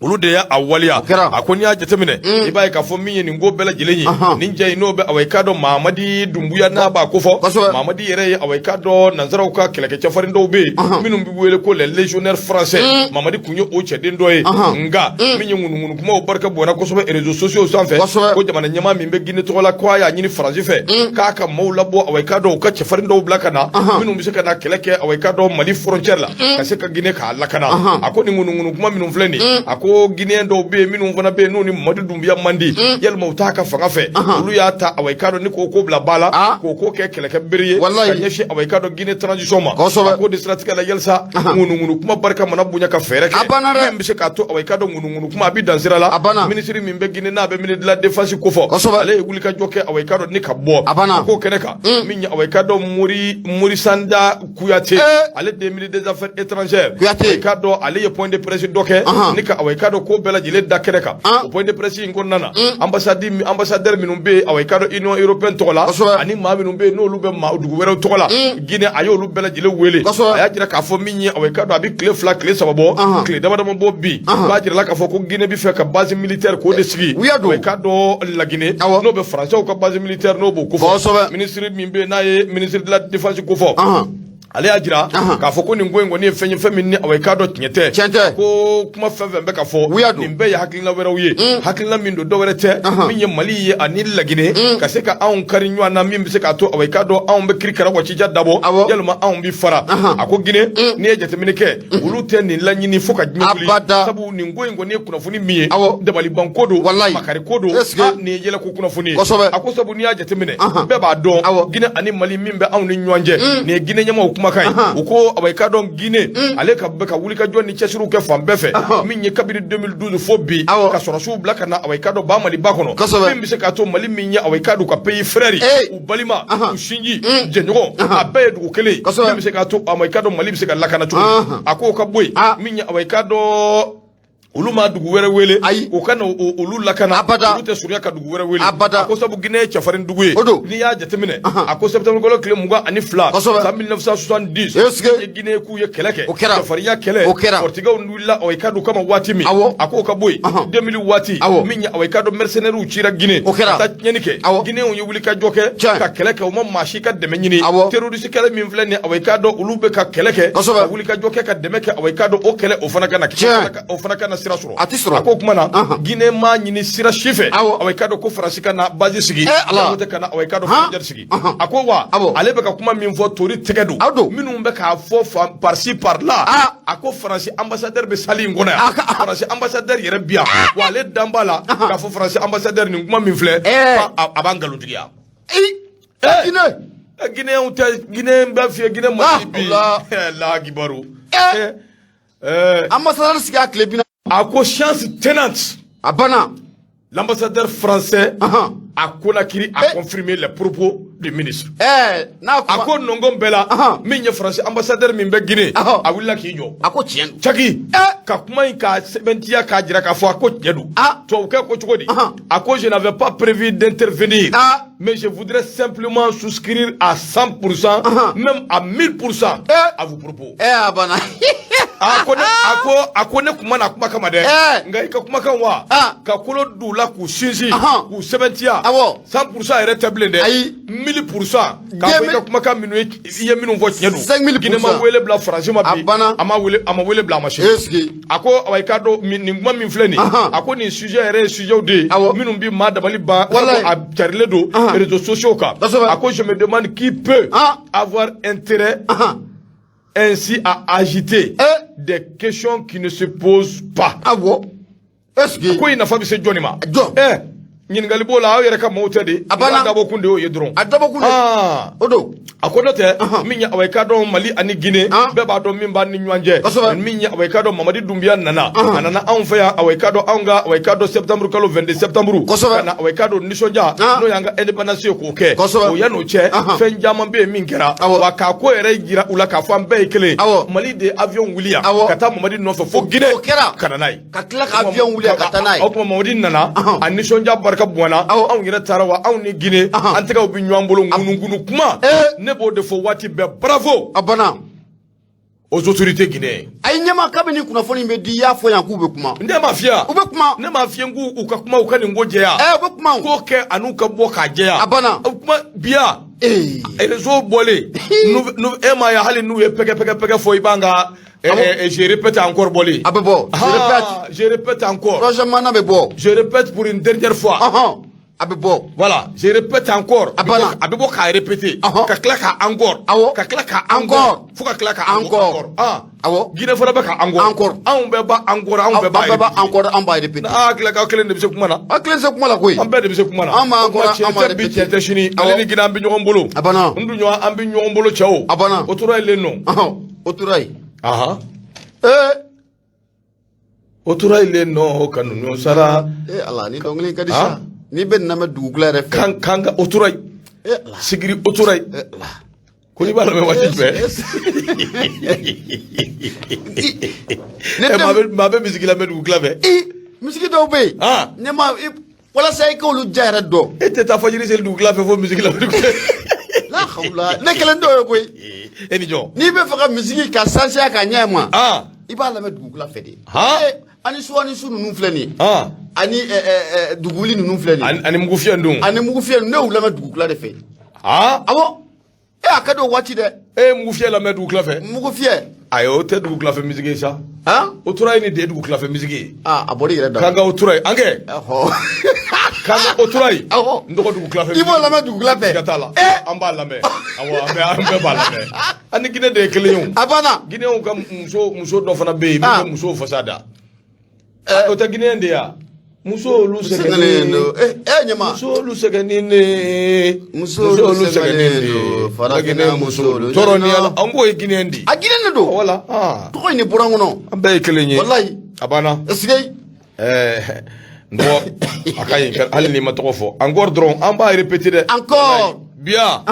olu de y'a waleya.
Kɛra.
A ko n'i y'a jateminɛ, i b'a ye k'a fɔ min ye nin ko bɛɛ lajɛlen ye, nin jɛ in n'o bɛ, awa, i k'a dɔn Mamadi Dunbuya n'a b'a ko fɔ. Mamadi yɛrɛ ye, awa, i k'a dɔn nanzaraw ka kɛlɛkɛ cɛfarin dɔw bɛ yen minnu bɛ wele ko les légionnaires français, Mamadi tun ye o cɛden dɔ ye. Nka min ye ŋunuŋunu kumaw barika bonyana kosɛbɛ réseaux sociaux sanfɛ, ko jamana ɲɛmaa min bɛ Guinée tɔgɔ la, ko a y'a ɲini Faransi fɛ k'a ka maaw labɔ, awa, i k'a dɔn u ka cɛfarin dɔw bila ka na minnu bɛ se ka na kɛlɛ kɛ, awa, i k'a dɔn Mali frontière la, ka se ka Guinée k'a lakana. A ko nin ŋunuŋunu kuma minnu filɛ nin ye, a ko Guinéen dɔw bɛ yen minnu fana bɛ yen n'u ni Mamadi Dunbuya man di, yalima u t'a ka fanga fɛ, olu y'a ta, awa, i k'a dɔn ni k'o ko bila ba la, k'o ko kɛ kɛlɛkɛ bere ye ka ɲɛsin, awa, i k'a dɔn Guinée transition ma. A ko de siratigɛ la, yalisa ŋunuŋunu kuma barika mana bonya, ka fɛɛrɛ kɛ
A banna dɛ.
min bɛ se k'a to, awa, i k'a dɔn ŋunuŋunu kuma a bɛ dan sira la.
A banna.
Minisiri min bɛ Guinée n'a bɛ ministre de la défense ko fɔ, ale ye wulikajɔ kɛ, awa, i k'a dɔn ni ka bɔ.
A banna.
A k'o kɛnɛ kan, min ye, awa, i k'a dɔn Morissanda Kouyaté, ale de ministre des affaires étrangères,
Kouyaté.
I k'a dɔn ale ye point de presse dɔ kɛ ni ka, awa, i k'a dɔn ko bɛɛ lajɛlen da kɛnɛ kan. O point de presse in kɔnɔna na, ambassadeur minnu bɛ yen, awa i k'a dɔn Union européenne tɔgɔ la, ani maa minnu bɛ yen n'olu bɛ maa dugu wɛrɛw tɔgɔ la, Guinée, a y'olu bɛɛ lajɛlen wele. A y'a jira k'a fɔ min ye, awa i k'a dɔn a bɛ tile 2, tile 3 bɔ, tile dama dama bɔ bi, b'a jira la k'a fɔ ko Guinée bɛ fɛ ka base militaire k'o de sigi, awa i k'a dɔn Laginɛ, n'o bɛ Français ka base militaire, n'o b'o kofɔ. Ministre min bɛ yen n'a ye ministre de la défense kofɔ, ale y'a jira k'a fɔ ko nin ko in kɔni ye fɛn ye, fɛn min ni, awa i k'a dɔn tiɲɛ tɛ.
Tiɲɛ tɛ.
Ko kuma fɛn fɛn bɛ ka fɔ, nin bɛɛ ye hakilina wɛrɛw ye, hakilina min don, dɔwɛrɛ tɛ, min ye Mali ye ani Laginɛ ka se ka anw kari ɲɔgɔn na, min bɛ se k'a to, awa i k'a dɔn anw bɛ kirikara wacija dabɔ, yalima anw bɛ fara. A ko Guinée, n'i ye jateminɛ kɛ, olu tɛ nin laɲini fo ka diɲɛ wuli, sabu nin ko in kɔni ye kunnafoni min ye, dabaliban ko don, makari ko don, nin ye yɛlɛko kunnafoni ye. A ko sabu n'i y'a jateminɛ, bɛɛ b'a dɔn Guinée ani Mali min bɛ anw ni ɲɔgɔn cɛ. Nin ye Guinée ɲɛmaaw kumakan ye. U ko, awa i k'a dɔn Guinée, ale ka bɛ ka wulikajɔ ni cɛsiriw kɛ fan bɛɛ fɛ, min ye kabini 2012 fo bi, ka sɔrɔsiw bila ka na, awa i k'a dɔn ba Maliba kɔnɔ, min bɛ se k'a to Mali min ye, awa i k'a dɔn u ka pays frère, u balima, u sinji jɛɲɔgɔn, a bɛɛ ye dugu kelen ye, min bɛ se k'a to, awa i k'a dɔn Mali bɛ se ka lakana cogo min. A k'o ka bɔ yen, min ye, awa i k'a dɔn olu ma dugu wɛrɛ wele,
ayi,
u ka na olu lakana,
abada,
olu tɛ surunya ka dugu wɛrɛ wele,
abada.
A ko sabu Guinée ye cɛfarin dugu ye.
O don.
N'i y'a jateminɛ, a ko septembre kalo tile 22, san 1970,
est-ce
Guinée k'u ye kɛlɛ kɛ,
o kɛra,
cɛfarinya kɛlɛ,
o kɛra,
Portugais wulila, awa i k'a dɔn kama waati min, a k'o ka bɔ yen, 2000 waati, min ye, awa i k'a dɔn mercenaires cira Guinée,
o kɛra,
ka taa tiɲɛni kɛ, Guinéens ye wuli ka jɔ kɛ, ka kɛlɛ kɛ, u ma maa si ka dɛmɛ ɲini. Terroriste kɛlɛ min filɛ nin ye, awa i k'a dɔn olu bɛ ka kɛlɛ kɛ, ka wuli ka jɔ kɛ, ka dɛmɛ kɛ, awa i k'a dɔn o kɛlɛ, o fana ka na, o fana ka na sira sɔrɔ.
A tɛ sɔrɔ.
A ko o tuma na, Guinée m'a ɲini sira si fɛ, awa i k'a dɔn ko Faransi ka na base sigi, tɛ ka na, awa i k'a dɔn frontière sigi. A ko wa ale bɛ ka kuma min fɔ, tori tɛgɛ don, minnu bɛ k'a fɔ par-ci par-là. A ko Faransi ambassadeur bɛ salle in kɔnɔ yan, Faransi ambassadeur yɛrɛ bi yan, wa ale dan b'a la k'a fɔ Faransi ambassadeur nin kuma min filɛ, a b'an nkalontigiya.
Guinée,
Guinéenw tɛ, Guinée b'a f'i ye, Guinée Mali bi la kibaru.
Ambassadeur sigi a tile bi.
A ko séance tenante.
A banna.
L'ambassadeur français à Conakry a confirmé les propos du ministre.
N'a
A ko nɔngɔn bɛɛ la, min ye Faransi ambassadeur min bɛ Guinée, a wulila k'i jɔ.
A ko tiɲɛ don.
Caki ka kuma in k'a sɛbɛntiya k'a jira k'a fɔ a ko tiɲɛ don. Tubabukɛ ko cogo di? A ko je n'avais pas prévu d'intervenir, mais je voudrais simplement souscrire à 100%, même à 1000% à vos propos.
A banna.
A ko ne kuma na kuma kama dɛ, nka i ka kumakan wa ka kolo d'u la k'u sinsin, k'u sɛbɛntiya, 100% yɛrɛ tɛ bilen dɛ,
ayi,
1000%, k'a fɔ i ka kumakan minnu ye, i ye minnu fɔ, tiɲɛ don.
5000.
Guinée ma wele bila Faransi ma bi,
a
ma wele, a ma wele bila a ma sini. A ko awa i k'a dɔn nin kuma min filɛ nin, a ko nin sujet yɛrɛ ye sujet de ye minnu bi maa dabali ban, a carilen don réseaux sociaux kan. A ko je me demande qui peut avoir intérêt ainsi à agiter des questions qui ne se posent pas.
Awɔ. Est-ce que
ko in nafa bɛ se jɔnni ma?
Jɔn?
Ɲininkali b'o la, aw yɛrɛ ka maaw tɛ de.
A banna.
Dabɔ kun de y'o ye dɔrɔn.
A dabɔ kun de. O don.
A ko n'o tɛ, min ye, awa i k'a dɔn Mali ani Guinée, bɛɛ b'a dɔn min b'an ni ɲɔgɔn cɛ. Min ye, awa i k'a dɔn Mamadi Dunbiya nana, a nana anw fɛ yan, awa i k'a dɔn anw ka, awa i k'a dɔn septembre kalo 22 septembre. Ka na, awa i k'a dɔn nisɔndiya, n'o y'an ka indépendance ye, k'o kɛ. O yan'o cɛ, fɛn caman bɛ yen min kɛra. Wa k'a ko yɛrɛ jira u la k'a fɔ an bɛɛ ye kelen ye. Mali de ye avion wuli yan ka taa Mamadi nɔfɛ fo Guinée.
O kɛra.
Ka na n'a ye.
Ka tila ka avion wuli yan ka taa n'a ye.
O tuma Mamadi nana, a nisɔndiya barika bonyana, anw yɛrɛ taara, wa anw ni Guinée an tɛgɛw bɛ ɲɔgɔn bolo ŋunuŋunu kuma. Ne b'o de fɔ waati bɛɛ, bravo
A banna.
aux autorités guinéennes.
A ye ɲɛma, kabini kunnafoni bɛ di, i y'a fɔ yan k'u bɛ kuma.
Ne m'a f'i ye.
U bɛ kuma.
Ne m'a f'i ye k'u u ka kuma, u ka nin ko jɛya.
U bɛ kuma.
Ko kɛ an'u ka bɔ k'a jɛya.
A banna.
Kuma biya. Réseau bɔlen, e m'a ye, hali n'u ye pɛgɛ pɛgɛ pɛgɛ fɔ, i b'an ka je répète encore bɔlen.
A bɛ bɔ.
Je répète. Je répète encore.
Troisième mandat bɛ bɔ.
Je répète pour une dernière fois.
A bɛ bɔ.
Voilà, je répète encore.
A banna.
A bɛ bɔ k'a répéter. Ka tila ka encore. Ka tila ka
encore.
Fo ka tila ka encore.
Ah. Awɔ.
Guinée fana bɛ ka encore.
Encore.
Anw bɛɛ b'a encore, anw bɛɛ b'a
An bɛɛ b'a encore, an b'a répéter.
Ah, tila ka kelen de bɛ se kuma na.
An kelen se kuma la koyi.
An bɛɛ de bɛ se kuma na.
An b'a encore, an b'a
répéter. Bi
répéter.
tiɲɛ tɛ sini. Ale ni Guinée an bɛ ɲɔgɔn bolo.
A banna.
N dun ɲɔgɔn, an bɛ ɲɔgɔn bolo cɛw.
A banna.
O tora yen nɔ.
O tora yen.
O tora yen nɔ ka ninnu sara.
Ala, ni dɔnkili ka di sa. N'i bɛ nin lamɛn dugukolo yɛrɛ fɛ.
Kan kan ka o tora yen.
Ala.
Sigiri o tora yen.
Ala.
Ko i b'a lamɛn waati jumɛn?
Ne
maa bɛ maa bɛ misiki lamɛn dugutila fɛ.
Misiki dɔw bɛ yen, ne ma walasa i k'olu ja yɛrɛ dɔn.
E tɛ taa fajiri seli dugutila fɛ fo misiki lamɛn dugutila.
La hawula, ne kelen t'o ye koyi.
E ni jɔn?
N'i bɛ fɛ ka misiki ka sansiya ka ɲɛ ma, i b'a lamɛn dugutila fɛ de. Ani su ani su ninnu filɛ nin ye, ani duguwuli ninnu filɛ nin
ye, ani mugufiyɛ dun,
ani mugufiyɛ, ne y'u lamɛn dugutila de fɛ. Awɔ, e a ka di o waati dɛ.
E ye mugufiyɛ lamɛn dugutila fɛ?
Mugufiyɛ.
Ayi, o tɛ dugutila fɛ misiki ye sa. O tora yen, nin de ye dugutila fɛ misiki ye.
A bɔra i yɛrɛ da.
K'an ka o tora yen, an kɛ k'an ka o tora yen. N dɔgɔ, dugutila fɛ.
I b'o lamɛn dugutila fɛ.
Siga t'a la. An b'a lamɛn. Awɔ, an bɛɛ b'a lamɛn. An ni Guinée de ye kelen ye o.
A banna.
Guinéenw ka muso dɔ fana bɛ yen min bɛ musow fasa da. O tɛ Guinéen de ye wa? Musolu
sɛgɛnnen don. Ɲama.
Musolu sɛgɛnnen de.
Musolu sɛgɛnnen don. Farafinna musolu.
Tɔɔrɔ ni Ala, an k'o ye Guinéen de ye.
A Guinéen de don.
Voilà.
Tɔgɔ in de bɔra n kɔnɔ.
An bɛɛ ye kelen ye.
Walayi.
A banna.
Est-ce que.
N dɔgɔ, a ka ɲi hali n'i ma tɔgɔ fɔ. Encore dɔrɔn, an b'a répéter dɛ.
Encore.
Bien.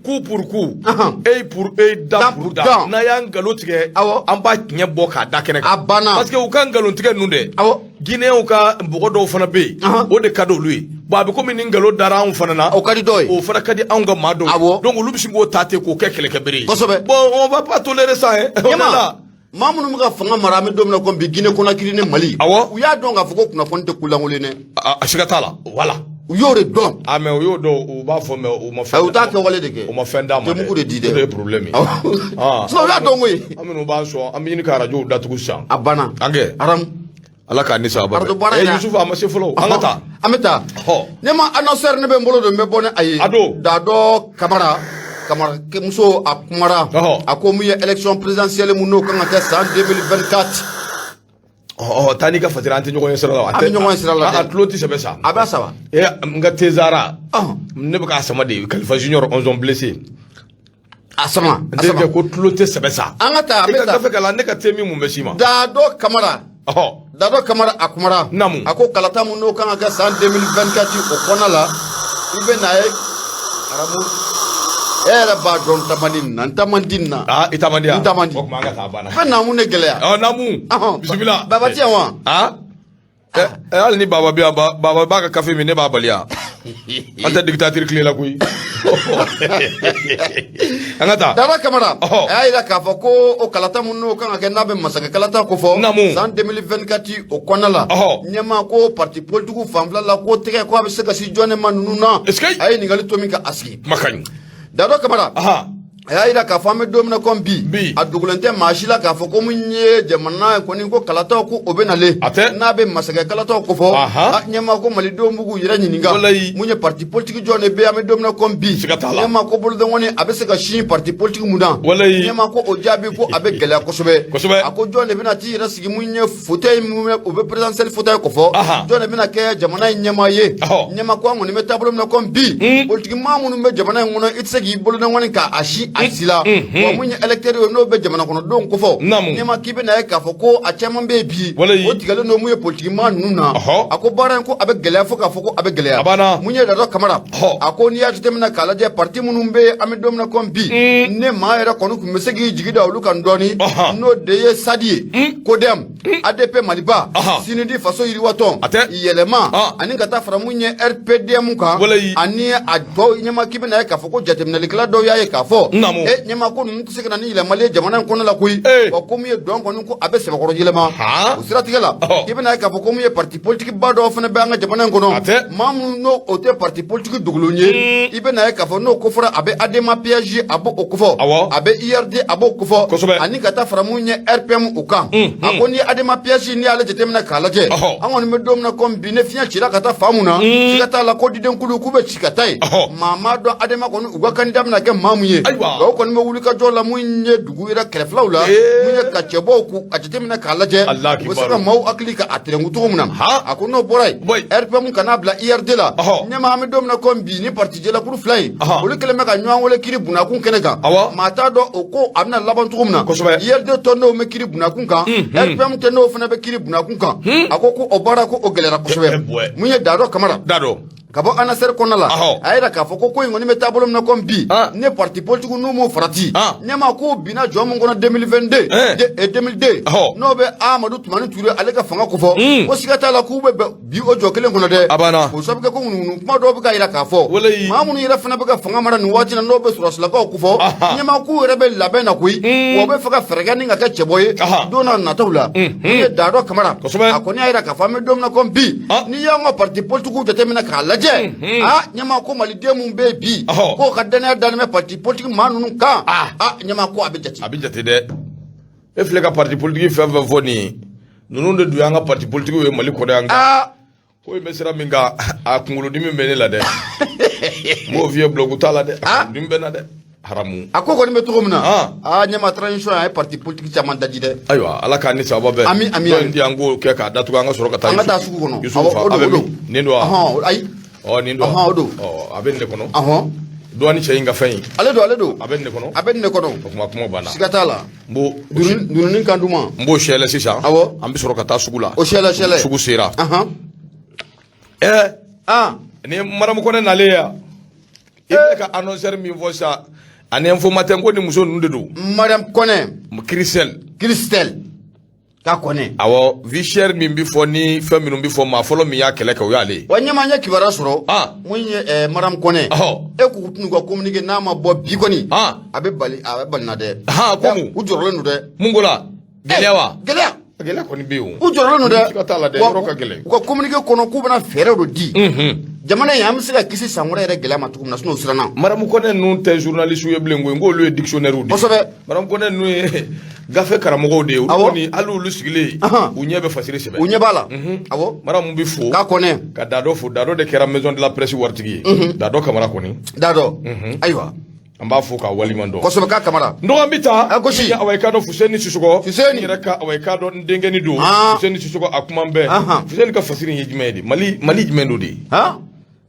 Coup pour coup, œil pour œil, dent pour dent. N'a y'an nkalon tigɛ, an b'a tiɲɛ bɔ k'a da kɛnɛ kan.
A banna.
Parce que u ka nkalon tigɛ ninnu dɛ. Guinéenw ka mɔgɔ dɔw fana bɛ yen. O de ka di olu ye. Bon, a bɛ komi ni nkalon dara anw fana na.
O ka di dɔw ye.
O fana ka di anw ka maa dɔw ye. Donc olu bɛ sin k'o ta ten k'o kɛ kɛlɛkɛbere ye.
Kosɛbɛ.
Bon, on va pas tolérer ça hein.
Ɲama. Maa minnu bɛ ka fanga mara, an bɛ don min na komi bi, Guinée Conakry ni Mali.
Awɔ.
U y'a dɔn k'a fɔ ko kunnafoni tɛ kulankolon ye dɛ.
A siga t'a la. Voilà.
U y'o de dɔn.
Ah, mais u y'o dɔn, u b'a fɔ, mais u ma fɛn.
U t'a kɛwale de kɛ.
U ma fɛn d'a ma dɛ.
U tɛ mugu de di dɛ.
O de ye problème ye.
Sinon u y'a dɔn koyi.
An minnu b'an sɔn, an bɛ ɲini ka arajow datugu sisan.
A banna.
An kɛ.
Aramu.
Ala k'a ni sababa
bɛn. Arajo baara in na.
Yusufu, a ma se fɔlɔ, an ka taa.
An bɛ taa. Ne ma annonceur, ne bɛ n bolo don, n bɛ bɔ ni a ye.
A don.
Dado Kamara. Kamara muso, a kumara. A ko mun ye élection présidentielle mun n'o kan ka kɛ san 2024.
Ɔ, taa n'i ka fasiri, an tɛ ɲɔgɔn ye sira la.
An bɛ ɲɔgɔn ye sira la dɛ.
A tulo tɛ sɛbɛ sa.
A b'a saba.
N ka tezara. Ne bɛ k'a sama de, Kalifa Junior, 11 blessé.
A sama.
N terikɛ ko tulo tɛ sɛbɛ sa.
An ka taa, an
I
bɛ
ka
taa.
gafe kalan, ne ka te min mun bɛ s'i ma.
Dado Kamara. Dado Kamara, a kumara.
Naamu.
A ko kalata mun n'o kan ka kɛ san 2024 o kɔnɔna la, i bɛ n'a ye aramu, e yɛrɛ b'a dɔn n ta man di nin na, n ta man di nin na.
I ta man di wa?
N ta man di.
O tuma an ka taa, a banna.
Fɛn naamu ne gɛlɛya.
Naamu. Bisimila.
Baba ti yan wa?
Hali ni baba bɛ yan, baba b'a ka kafe min, ne b'a bali yan. An tɛ dictature tile la koyi. An ka taa.
Dado Kamara, a y'a jira k'a fɔ ko o kalata mun n'o kan ka kɛ, n'a bɛ masakɛ kalata ko fɔ.
Naamu.
San 2024 o kɔnɔna la. Ɲɛmaa ko parti politique fanfɛla la, ko tɛgɛ ko a bɛ se ka si jɔn de ma ninnu na.
Est-ce que.
A ye ɲininkali to min ka a sigi.
Kuma ka ɲi.
Dado Kamara. A y'a jira k'a fɔ an bɛ don min na komi bi,
bi,
a dogolen tɛ maa si la k'a fɔ ko mun ye jamana kɔni ko kalataw ko o bɛ nalen,
a tɛ
n'a bɛ masakɛ kalataw ko fɔ, ɲɛmaa ko malidenw b'u k'u yɛrɛ ɲininka,
walayi,
mun ye parti politique jɔn de bɛ an bɛ don min na komi bi,
siga t'a la,
ɲɛmaa ko bolodenkɔni a bɛ se ka sin parti politique mun na,
walayi,
ɲɛmaa ko o jaabi ko a bɛ gɛlɛya kosɛbɛ,
kosɛbɛ,
a ko jɔn de bɛna t'i yɛrɛ sigi mun ye fauteuil mun o bɛ présidentiel fauteuil ko fɔ, jɔn de bɛna kɛ jamana in ɲɛmaa ye, ɲɛmaa ko an kɔni bɛ taabolo min na komi bi, politique maa minnu bɛ jamana in kɔnɔ, i tɛ se k'i bolodenkɔni k'a si a si la, wa mun ye électeur ye n'o bɛ jamana kɔnɔdenw ko fɔ, ɲɛmaa k'i bɛna ye k'a fɔ ko a caman bɛ yen bi, o tigɛlen don mun ye politique maa ninnu na, a ko baara in ko a bɛ gɛlɛya fo k'a fɔ ko a bɛ gɛlɛya. Mun ye Dado Kamara, a ko n'i y'a jateminɛ k'a lajɛ, parti minnu bɛ yen an bɛ don min na komi bi, ne maa yɛrɛ kɔni tun bɛ se k'i jigi da olu kan dɔɔni, n'o de ye SADI ye, CODEM, ADP Maliba, CNUD Faso Yiriwatɔn, Yɛlɛma, ani ka taa fara mun ye RPDM kan, ani a tɔw. Ɲɛmaa k'i bɛna ye k'a fɔ ko jateminɛlikɛla dɔw y'a ye k'a fɔ e ɲɛmaa ko ninnu tɛ se ka na ni yɛlɛmali ye jamana in kɔnɔ la koyi, wa ko mun ye dɔn kɔni ko a bɛ sɛbɛkɔrɔ yɛlɛma. O siratigɛ la, i bɛna ye k'a fɔ ko mun ye parti politique ba dɔw fana bɛ an ka jamana in kɔnɔ, maa minnu n'o o tɛ parti politique dogolen ye, i bɛna ye k'a fɔ n'o kofɔra, a bɛ ADEMA PASJ, a b'o kofɔ, a bɛ URD, a b'o kofɔ, ani ka taa fara mun ye RPM o kan. A ko ni ADEMA PASJ, n'i y'ale jateminɛ k'a lajɛ, an kɔni bɛ don min na komi bi, ne fiɲɛ cira ka taa fan mun na, siga t'a la ko didenkulu k'u bɛ ci ka taa yen. Maa m'a dɔn ADEMA kɔni u ka candidat bɛna kɛ maa mun ye, nka o kɔni bɛ wuli ka jɔ la mun ye dugu yɛrɛ kɛrɛfɛlaw la, mun ye ka cɛbɔw k'u a jateminɛ k'a lajɛ, u bɛ se ka maaw hakili ka a tɛrɛnku cogo min na. A ko n'o bɔra yen, RPM ka n'a bila URD la, ɲɛmaa an bɛ don min na komi bi, ni parti jɛlakuru fila in olu kɛlen bɛ ka ɲɔgɔn wele kiri bunakun kɛnɛ kan, maa t'a dɔn o ko a bɛna laban cogo min na. URD tɔndenw bɛ kiri bunakun kan, RPM tɔndenw fana bɛ kiri bunakun kan. A ko ko o baara ko o gɛlɛyara kosɛbɛ. Mun ye Dado Kamara Ka bɔ ANASER kɔnɔna la,
Ahɔ.
a y'a jira k'a fɔ ko ko in kɔni bɛ taabolo min na komi bi,
Ah.
ne parti politique n'u m'o farati,
Ah.
ɲɛmaa k'u binna jɔ min kɔnɔ 2022,
Eh.
2002,
Ahɔ.
n'o bɛ Amadu Tumani Ture ale ka fanga kofɔ, ko siga t'a la k'u bɛ bɛn bi o jɔ kelen kɔnɔ dɛ.
A banna.
K'o sababu kɛ ko ŋunuŋunu kuma dɔw bɛ ka jira k'a fɔ,
Walayi.
maa minnu yɛrɛ fana bɛ ka fanga mara nin waati in na n'o bɛ sɔrɔsilakaw kofɔ,
Aha.
ɲɛmaa k'u yɛrɛ bɛ labɛn na koyi, wa u bɛ fɛ ka fɛɛrɛ kɛ ni ka kɛ cɛbɔ ye
Aha.
don n'a nataw la. Min ye Dadɔ Kamara,
Kosɛbɛ.
a kɔni y'a jira k'a fɔ an bɛ don min na komi bi,
Ah.
n'i y'an ka parti politique jateminɛ k'a lajɛ, aa ɲɛmaa ko maliden mun bɛ yen bi,
Ɔhɔ.
k'o ka danaya dalen bɛ parti politique maa ninnu kan,
Ah.
aa ɲɛmaa ko a bɛ jate.
A bɛ jate dɛ. E filɛ ka parti politique fɛn fɛn fɔ nin ye, ninnu de dun y'an ka parti politique ye Mali kɔnɔ yan.
Aa.
Ko in bɛ sira min kan, a kunkolodimi bɛ ne la dɛ. N b'o f'i ye, bulɔku t'a la dɛ, a kunkolodimi bɛ n na dɛ, haramu.
A ko kɔni bɛ cogo min na,
Ah.
aa ɲɛmaa, transition a ye parti politique caman daji dɛ.
Ayiwa, ala k'an ni sababa bɛn.
Ami, ami,
Dɔ
ami.
in di an k'o kɛ k'a datugu, an ka sɔrɔ ka taa
An ka taa sugu kɔnɔ.
Yusufu
Awɔ,
fa
o don,
a bɛ
o don.
min? Nin don wa?
Ɔhɔn, ayi.
Ɔ, nin don wa?
Ɔhɔn, o don.
Ɔ, a bɛ nin de kɔnɔ.
Ɔhɔn.
Douane cɛ in ka fɛn in.
Ale don, ale don.
A bɛ nin de kɔnɔ.
A bɛ nin de kɔnɔ.
O kuma, kuma banna.
Siga t'a la.
N b'o
Dununin kan duman.
n b'o sɛlɛ sisan.
Awɔ.
An bɛ sɔrɔ ka taa sugu la.
O sɛlɛ sɛlɛ.
Sugu sera.
Ahan.
Ɛ,
Ah.
ni Maramu Kɔnɛ nalen yan, i bɛ ka annonceur min fɔ sisan ani Info Matin, ko ni muso ninnu de don.
Mariam Kɔnɛ.
Christelle.
Christelle. K'a Kɔnɛ.
Awɔ, vie chère min bɛ fɔ ni fɛn minnu bɛ fɔ, maa fɔlɔ min y'a kɛlɛ kɛ, o y'ale ye.
Wa ɲɛmaa, n ye kibaruya sɔrɔ.
Ah.
Mun ye Mariam Kɔnɛ.
Ɔhɔ.
E k'u tɛn'u ka communiqué n'a ma bɔ bi kɔni.
Ah.
A bɛ bali, a bɛ bali na dɛ.
Han, ko mun?
U jɔrɔlen don dɛ.
Mun ko la? Gɛlɛya wa?
Gɛlɛya.
Gɛlɛya kɔni bɛ yen o.
U jɔrɔlen don dɛ.
Siga t'a la dɛ,
Wa
yɔrɔ ka gɛlɛn.
U ka communiqué kɔnɔ k'u bɛna fɛɛrɛ dɔ di. Jamana in, an bɛ se ka kisi san wɛrɛ yɛrɛ gɛlɛya ma cogo min na, sinon u siranna.
Maramu Kɔnɛ ninnu tɛ journaliste ye bilen koyi, n k'olu ye dictionnaire de ye.
Kosɛbɛ.
Maramu Kɔnɛ ninnu ye gafe karamɔgɔw de ye. Olu
Awɔ.
kɔni, hali olu sigilen,
Ahan.
u ɲɛ bɛ fasiri sɛbɛn.
U ɲɛ b'a la. Awɔ.
Maramu bɛ fo.
K'a Kɔnɛ.
Ka Dadɔ fo. Dadɔ de kɛra maison de la presse waritigi ye. Dadɔ Kamara kɔni.
Dadɔ. Ayiwa.
An b'a fo k'a waliman dɔn.
Kosɛbɛ, k'a Kamara.
N dɔgɔ, an bɛ taa.
A gosi.
Awa, i k'a dɔn Fuseni Sisɔkɔ.
Fuseni.
N yɛrɛ ka, awa, i k'a dɔn n denkɛni don.
Ah.
Fuseni Sisɔkɔ, a kuma bɛɛ.
Ahan.
Fuseni ka fasiri in ye jumɛn ye de? Mali, Mali jumɛn don de?
Han?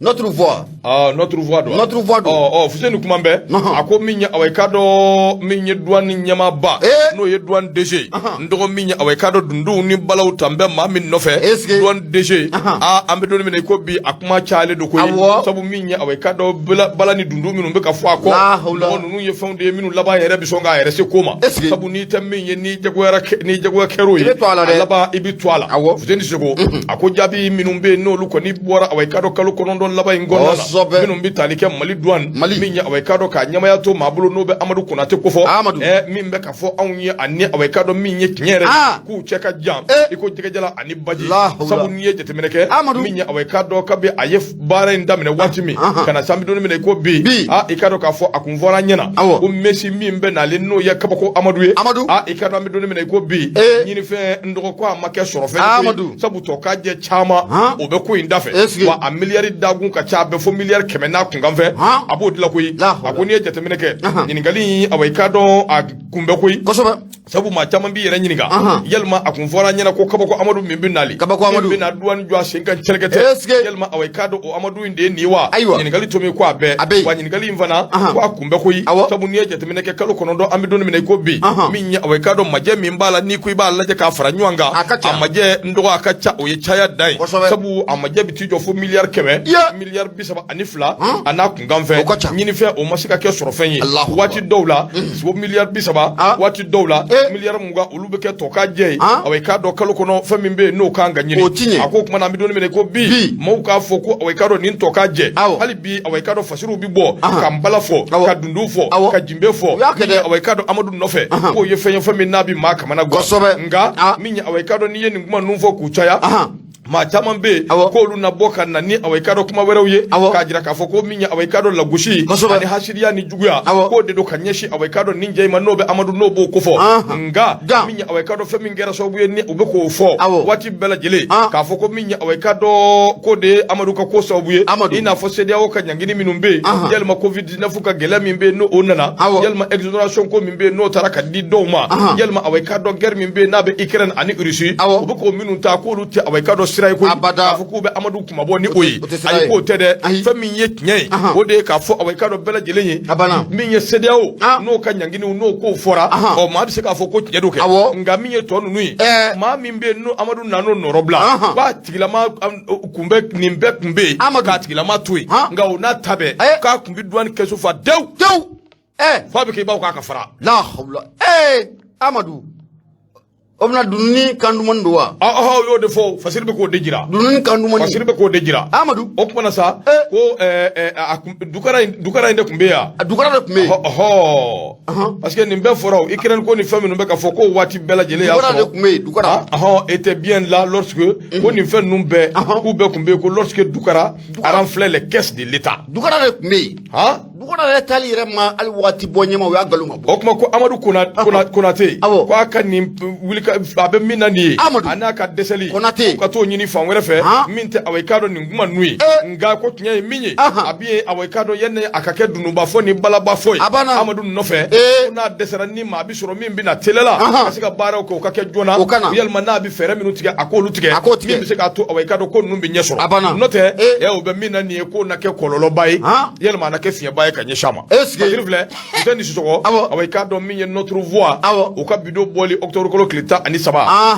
Notre voix.
Ah, notre voix don.
Notre voix don.
Ɔ ɔ, Fuseni kuma bɛɛ.
Ɔhɔn.
A ko min ye, awa, i k'a dɔn min ye douane ɲɛmaaba.
Eh.
N'o ye douane DG.
Ahan.
N dɔgɔ, min ye, awa, i k'a dɔn dununw ni balaw tan bɛ maa min nɔfɛ.
Est-ce que-
Douane DG.
Ahan.
Ah, an bɛ don min na i ko bi, a kuma cayalen don koyi.
Awɔ.
Sabu min ye, awa, i k'a dɔn bala ni dundun minnu bɛ ka fɔ a kɔ.
La hawla.
Mɔgɔ ninnu ye fɛnw de ye minnu laban yɛrɛ bɛ sɔn k'a yɛrɛ se ko ma.
Est-ce que-
Sabu n'i tɛ min ye, n'i jagoyara n'i jagoya kɛr'o ye.
I bɛ to a la dɛ.
A laban i bɛ to a la.
Awɔ.
Fuseni Sisɔkɔ a ko jaabi minnu bɛ yen n'olu kɔni bɔra, awa, i k'a dɔn kalo 9 laban in kɔnɔna na,
Kosɛbɛ.
minnu bɛ tali kɛ Mali douane,
Mali.
min ye, awa, i k'a dɔn k'a ɲɛmaya to maa bolo n'o bɛ Amadu Konate kofɔ.
Amadu.
Ɛ, min bɛ ka fɔ anw ye ani, awa, i k'a dɔn min ye tiɲɛ yɛrɛ,
Ah.
k'u cɛ ka jan
Eh.
i ko jɛgɛjala ani baji.
La hawla.
Sabu n'i ye jateminɛ kɛ,
Amadu.
min ye, awa, i k'a dɔn kabi a ye baara in daminɛ waati min
Ahan.
ka na se an bɛ don min na i ko bi,
Bi.
ah, i k'a dɔn k'a fɔ a kun fɔra an ɲɛna
Awɔ.
ko Messi min bɛ nalen n'o ye kabako Amadu ye.
Amadu.
Ah, i k'a dɔn an bɛ don min na i ko bi,
Eh.
ɲinifɛn, n dɔgɔ, ko a ma kɛ sɔrɔfɛn ye koyi.
Amadu.
Sabu tɔ ka jɛ caman,
Han.
o bɛ ko in dafɛ.
Est-ce que-
Wa a miliyari dakun ka ca, a bɛ fo miliyari 100 n'a kunkanfɛ,
Han.
a b'o dilan koyi.
La hawla.
A ko n'i ye jateminɛ kɛ,
Ahan.
ɲininkali in, awa, i k'a dɔn a kun bɛ koyi.
Kosɛbɛ.
Sabu maa caman b'i yɛrɛ ɲininka,
Ahan.
yalima a kun fɔra an ɲɛna ko kabako Amadu min bɛ nali,
Kabako Amadu.
min bɛ na douane jɔ a sen kan cɛlɛkɛtɛ,
Est-ce que-
yalima, awa, i k'a dɔn o Amadu in de ye nin ye wa?
Ayiwa.
Ɲininkali to min ko a bɛɛ.
A bɛ yen.
Wa ɲininkali in fana,
Ahan.
ko a kun bɛ koyi.
Awɔ.
Sabu n'i ye jateminɛ kɛ, kalo 9, an bɛ don min na i ko bi,
Ahan.
min ye, awa, i k'a dɔn majɛ min b'a la, n'i ko i b'a lajɛ k'a fara ɲɔgɔn kan,
A ka ca.
a majɛ, n dɔgɔ, a ka ca, o ye caya dan ye.
Kosɛbɛ.
Sabu a majɛ bɛ t'i jɔ fo miliyari 100,
Ye.
miliyari 32
Han.
a n'a kunkanfɛn.
O ka ca.
Ɲinifɛn, o ma se ka kɛ sɔrɔfɛn ye.
Allahu Akbar.
Waati dɔw la o miliyari 30,
Ah.
waati dɔw la
Eh.
miliyari 20, olu bɛ kɛ tɔ ka jɛ ye.
Ah.
Awa, i k'a dɔn kalo kɔnɔ fɛn min bɛ yen n'o kan ka ɲini,
O ti ɲɛ.
a ko o tuma na an bɛ don min na i ko bi,
Bi.
maaw k'a fɔ ko, awa, i k'a dɔn nin tɔ ka jɛ.
Awɔ.
Hali bi, awa, i k'a dɔn fasiriw bɛ bɔ
Ahan.
ka nbala fɔ,
Awɔ.
ka dundu fɔ,
Awɔ.
ka jinbe fɔ.
U y'a kɛ dɛ.
Awa, i k'a dɔn Amadu nɔfɛ,
Ahan.
k'o ye fɛn ye, fɛn min n'a bɛ maa kamana gan.
Kosɛbɛ.
Nka
Ah.
min ye, awa, i k'a dɔn n'i ye nin kuma ninnu fɔ k'u caya,
Ahan.
maa caman bɛ yen
Awɔ.
k'olu na bɔ ka na ni, awa, i k'a dɔn kuma wɛrɛw ye,
Awɔ.
k'a jira k'a fɔ ko min ye, awa, i k'a dɔn lagosi
Kosɛbɛ.
ani hasidiya ni juguya,
Awɔ.
k'o de don ka ɲɛsin, awa, i k'a dɔn nin jɛ in ma n'o bɛ Amadu n'o b'o kofɔ.
Ahan.
Nka
Gan.
min ye, awa, i k'a dɔn fɛn min kɛra sababu ye ni u bɛ k'o fɔ
Awɔ.
waati bɛɛ lajɛlen,
Ah.
k'a fɔ ko min ye, awa, i k'a dɔn k'o de ye Amadu ka ko sababu ye,
Amadu.
i n'a fɔ CEDEAO ka ɲangini minnu bɛ yen,
Ahan.
yalima Covid 19 ka gɛlɛya min bɛ yen n'o nana,
Awɔ.
yalima exonération ko min bɛ yen n'o taara ka di dɔw ma,
Ahan.
yalima, awa, i k'a dɔn guerre min bɛ yen n'a bɛ Ukraine ani Russie,
Awɔ.
u bɛ k'o minnu ta k'olu tɛ, awa, i k'a dɔn sira ye koyi,
Abada.
k'a fɔ k'u bɛ Amadu kunmabɔ ni o ye.
O tɛ sira
Ayi,
ye.
k'o tɛ dɛ.
Ayi.
Fɛn min ye tiɲɛ ye, o de ye k'a fɔ, awa, i k'a dɔn bɛɛ lajɛlen ye,
A banna.
min ye CEDEAO n'o ka ɲanginiw, n'o kow fɔra, ɔ, maa bɛ se k'a fɔ ko tiɲɛ don kɛ. Nka min ye tɔ ninnu ye, maa min bɛ yen n'o Amadu nan'o nɔrɔ bila, k'a tigilama kun bɛ nin bɛɛ kun bɛ yen,
Amadu.
k'a tigilama to yen. Nka o n'a ta bɛɛ, k'a kun bɛ douane kɛsu fa dewu
Tewu, ɛ.
F'a bɛ kɛ i b'a fɔ k'a ka fara.
La hawla, ee Amadu, o bɛna dununi kan duman don wa?
Ɔhɔ, o y'o de fɔ. Fasiri bɛ k'o de jira.
Dununi kan duman.
Fasiri bɛ k'o de jira.
Amadu.
O kuma na sa, ko a kun, Dukara in de tun bɛ yan.
A Dukara de tun bɛ yen.
Ɔhɔ, parce que nin bɛɛ fɔra o, Ukraine ko ni fɛn minnu bɛ ka fɔ ko waati bɛɛ lajɛlen y'a
Dukara de
sɔrɔ.
tun bɛ yen, Dukara.
Ah, était bien là lorsque ko nin fɛn ninnu bɛɛ, k'u bɛɛ tun bɛ yen, ko lorsque Dukara renflait les caisses de l'État.
Dukara de tun bɛ yen.
Han.
Dukara yɛrɛ taali yɛrɛ ma hali waati bɔ ɲɛma, o y'a nkalon ka bɔ.
O kuma ko Amadu Konate, ko a ka nin wuli ka, a bɛ min na nin ye,
Amadu.
a n'a ka dɛsɛli,
Konate.
ko ka t'o ɲini fan wɛrɛ fɛ min tɛ, awa, i k'a dɔn nin kuma ninnu ye. Nka ko tiɲɛ ye min ye, a bɛ yen, awa, i k'a dɔn yanni a ka kɛ dununba fɔ ni balaba fɔ ye
A banna.
Amadu nɔfɛ, ko n'a dɛsɛra ni maa bɛ sɔrɔ min bɛ na teliya la ka se ka baaraw kɛ, o ka kɛ joona.
O ka na.
Yalima n'a bɛ fɛɛrɛ minnu tigɛ, a k'olu tigɛ,
A k'o tigɛ.
min bɛ se k'a to, awa, i k'a dɔn ko ninnu bɛ ɲɛ sɔrɔ.
A banna.
N'o tɛ, o bɛ min na nin ye, k'o na kɛ kɔlɔlɔba ye, yalima a na kɛ fiɲɛba ye ka ɲɛsin a ma.
Est-ce que-
Fasiri filɛ, Fuseni Sisɔkɔ, awa, i k'a dɔn min ye Notre Voix, u ka bidon bɔli octobre kalo tile 13,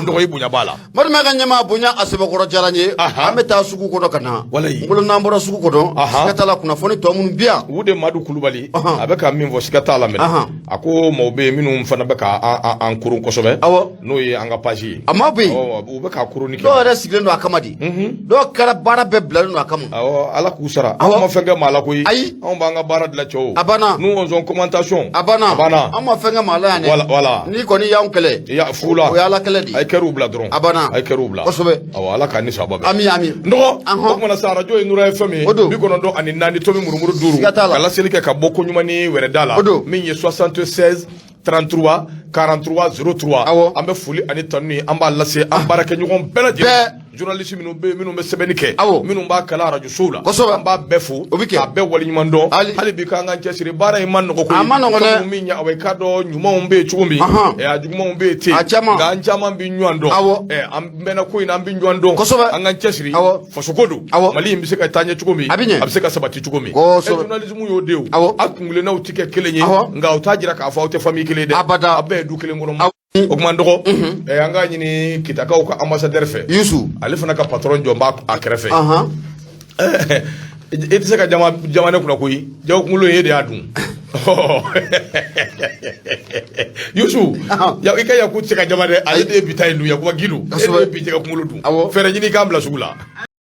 n dɔgɔ, i bonya b'a la.
Madumɛ ka ɲɛmaa, bonya a sɛbɛkɔrɔ diyara n ye. An bɛ taa sugu kɔnɔ ka na.
Walayi.
N bolo, n'an bɔra sugu kɔnɔ, siga t'a la, kunnafoni tɔ minnu bi yan.
U de Madu Kulubali, a bɛ ka min fɔ, siga t'a la minɛ. A ko maaw bɛ yen minnu fana bɛ ka an koron kosɛbɛ, n'o ye an ka page ye.
A ma bɛ yen.
Awɔ, u bɛ ka koroni kɛ.
Dɔw yɛrɛ sigilen don a kama de, dɔw kɛra baara bɛɛ bilalen don a kama.
Awɔ, Ala k'u sara. Anw ma fɛn kɛ maa la koyi.
Ayi.
Anw b'an ka baara dilan cɛw.
A banna.
Nous, on commentation.
A banna.
A banna.
An ma fɛn kɛ maa la yan dɛ.
Voilà, voilà.
N'i kɔni y'anw kɛlɛ,
Ya fu la.
o ye Ala kɛlɛ de
A
ye.
ye kɛriw bila dɔrɔn.
A banna.
A ye kɛriw bila.
Kosɛbɛ.
Awɔ, Ala k'an ni sababa bɛn.
Ami, ami.
N dɔgɔ, o kumana sa, arajo ye Nura FM ye.
O don.
94 tomi murumuru 5.
Siga t'a la.
Ka laseli kɛ ka bɔ ko ɲuman ni wɛrɛda la.
O don.
Min ye 76 33 43 03. An bɛ foli ani tanu ni an b'a lase an baarakɛɲɔgɔn bɛɛ lajɛlen.
Bɛɛ.
Journaliste minnu bɛ yen, minnu bɛ sɛbɛnni kɛ, minnu b'a kalan arajo sow la, an b'a bɛɛ fo,
O bɛ kɛ.
k'a bɛɛ waleɲuman dɔn.
Hali-
Hali bi k'an k'an cɛsiri, baara in ma nɔgɔ koyi.
A ma nɔgɔ dɛ.
Sabu min ye, awa, i k'a dɔn ɲumanw bɛ yen cogo min, a jugumanw bɛ yen ten.
A caman.
Nka an caman bɛ ɲɔgɔn dɔn. An mɛnna ko in na, an bɛ ɲɔgɔn dɔn. An k'an cɛsiri. Fasoko don. Mali in bɛ se ka taa ɲɛ cogo min,
A bɛ ɲɛ.
a bɛ se ka sabati cogo min. Journalisme y'o de ye o. A kunkilennaw tɛ kɛ kelen ye, nka o t'a jira k'a fɔ aw tɛ famille kelen ye dɛ.
Abada.
Aw bɛɛ ye du kelen kɔnɔ. O kuma, n dɔgɔ, an k'a ɲini Kitakaw ka ambassadeur fɛ.
Yusu.
Ale fana ka patron jɔ b'a a kɛrɛfɛ. I tɛ se ka jama jama ne kunna koyi. Jago kunkolo ye, e de y'a dun. Yusu, i ka Yaku tɛ se ka jama dɛ. Ale de ye bi ta in dun. Yakuba Gilu, e de ye bi jɛgɛ kunkolo dun. Fɛɛrɛ ɲini k'an bila sugu la.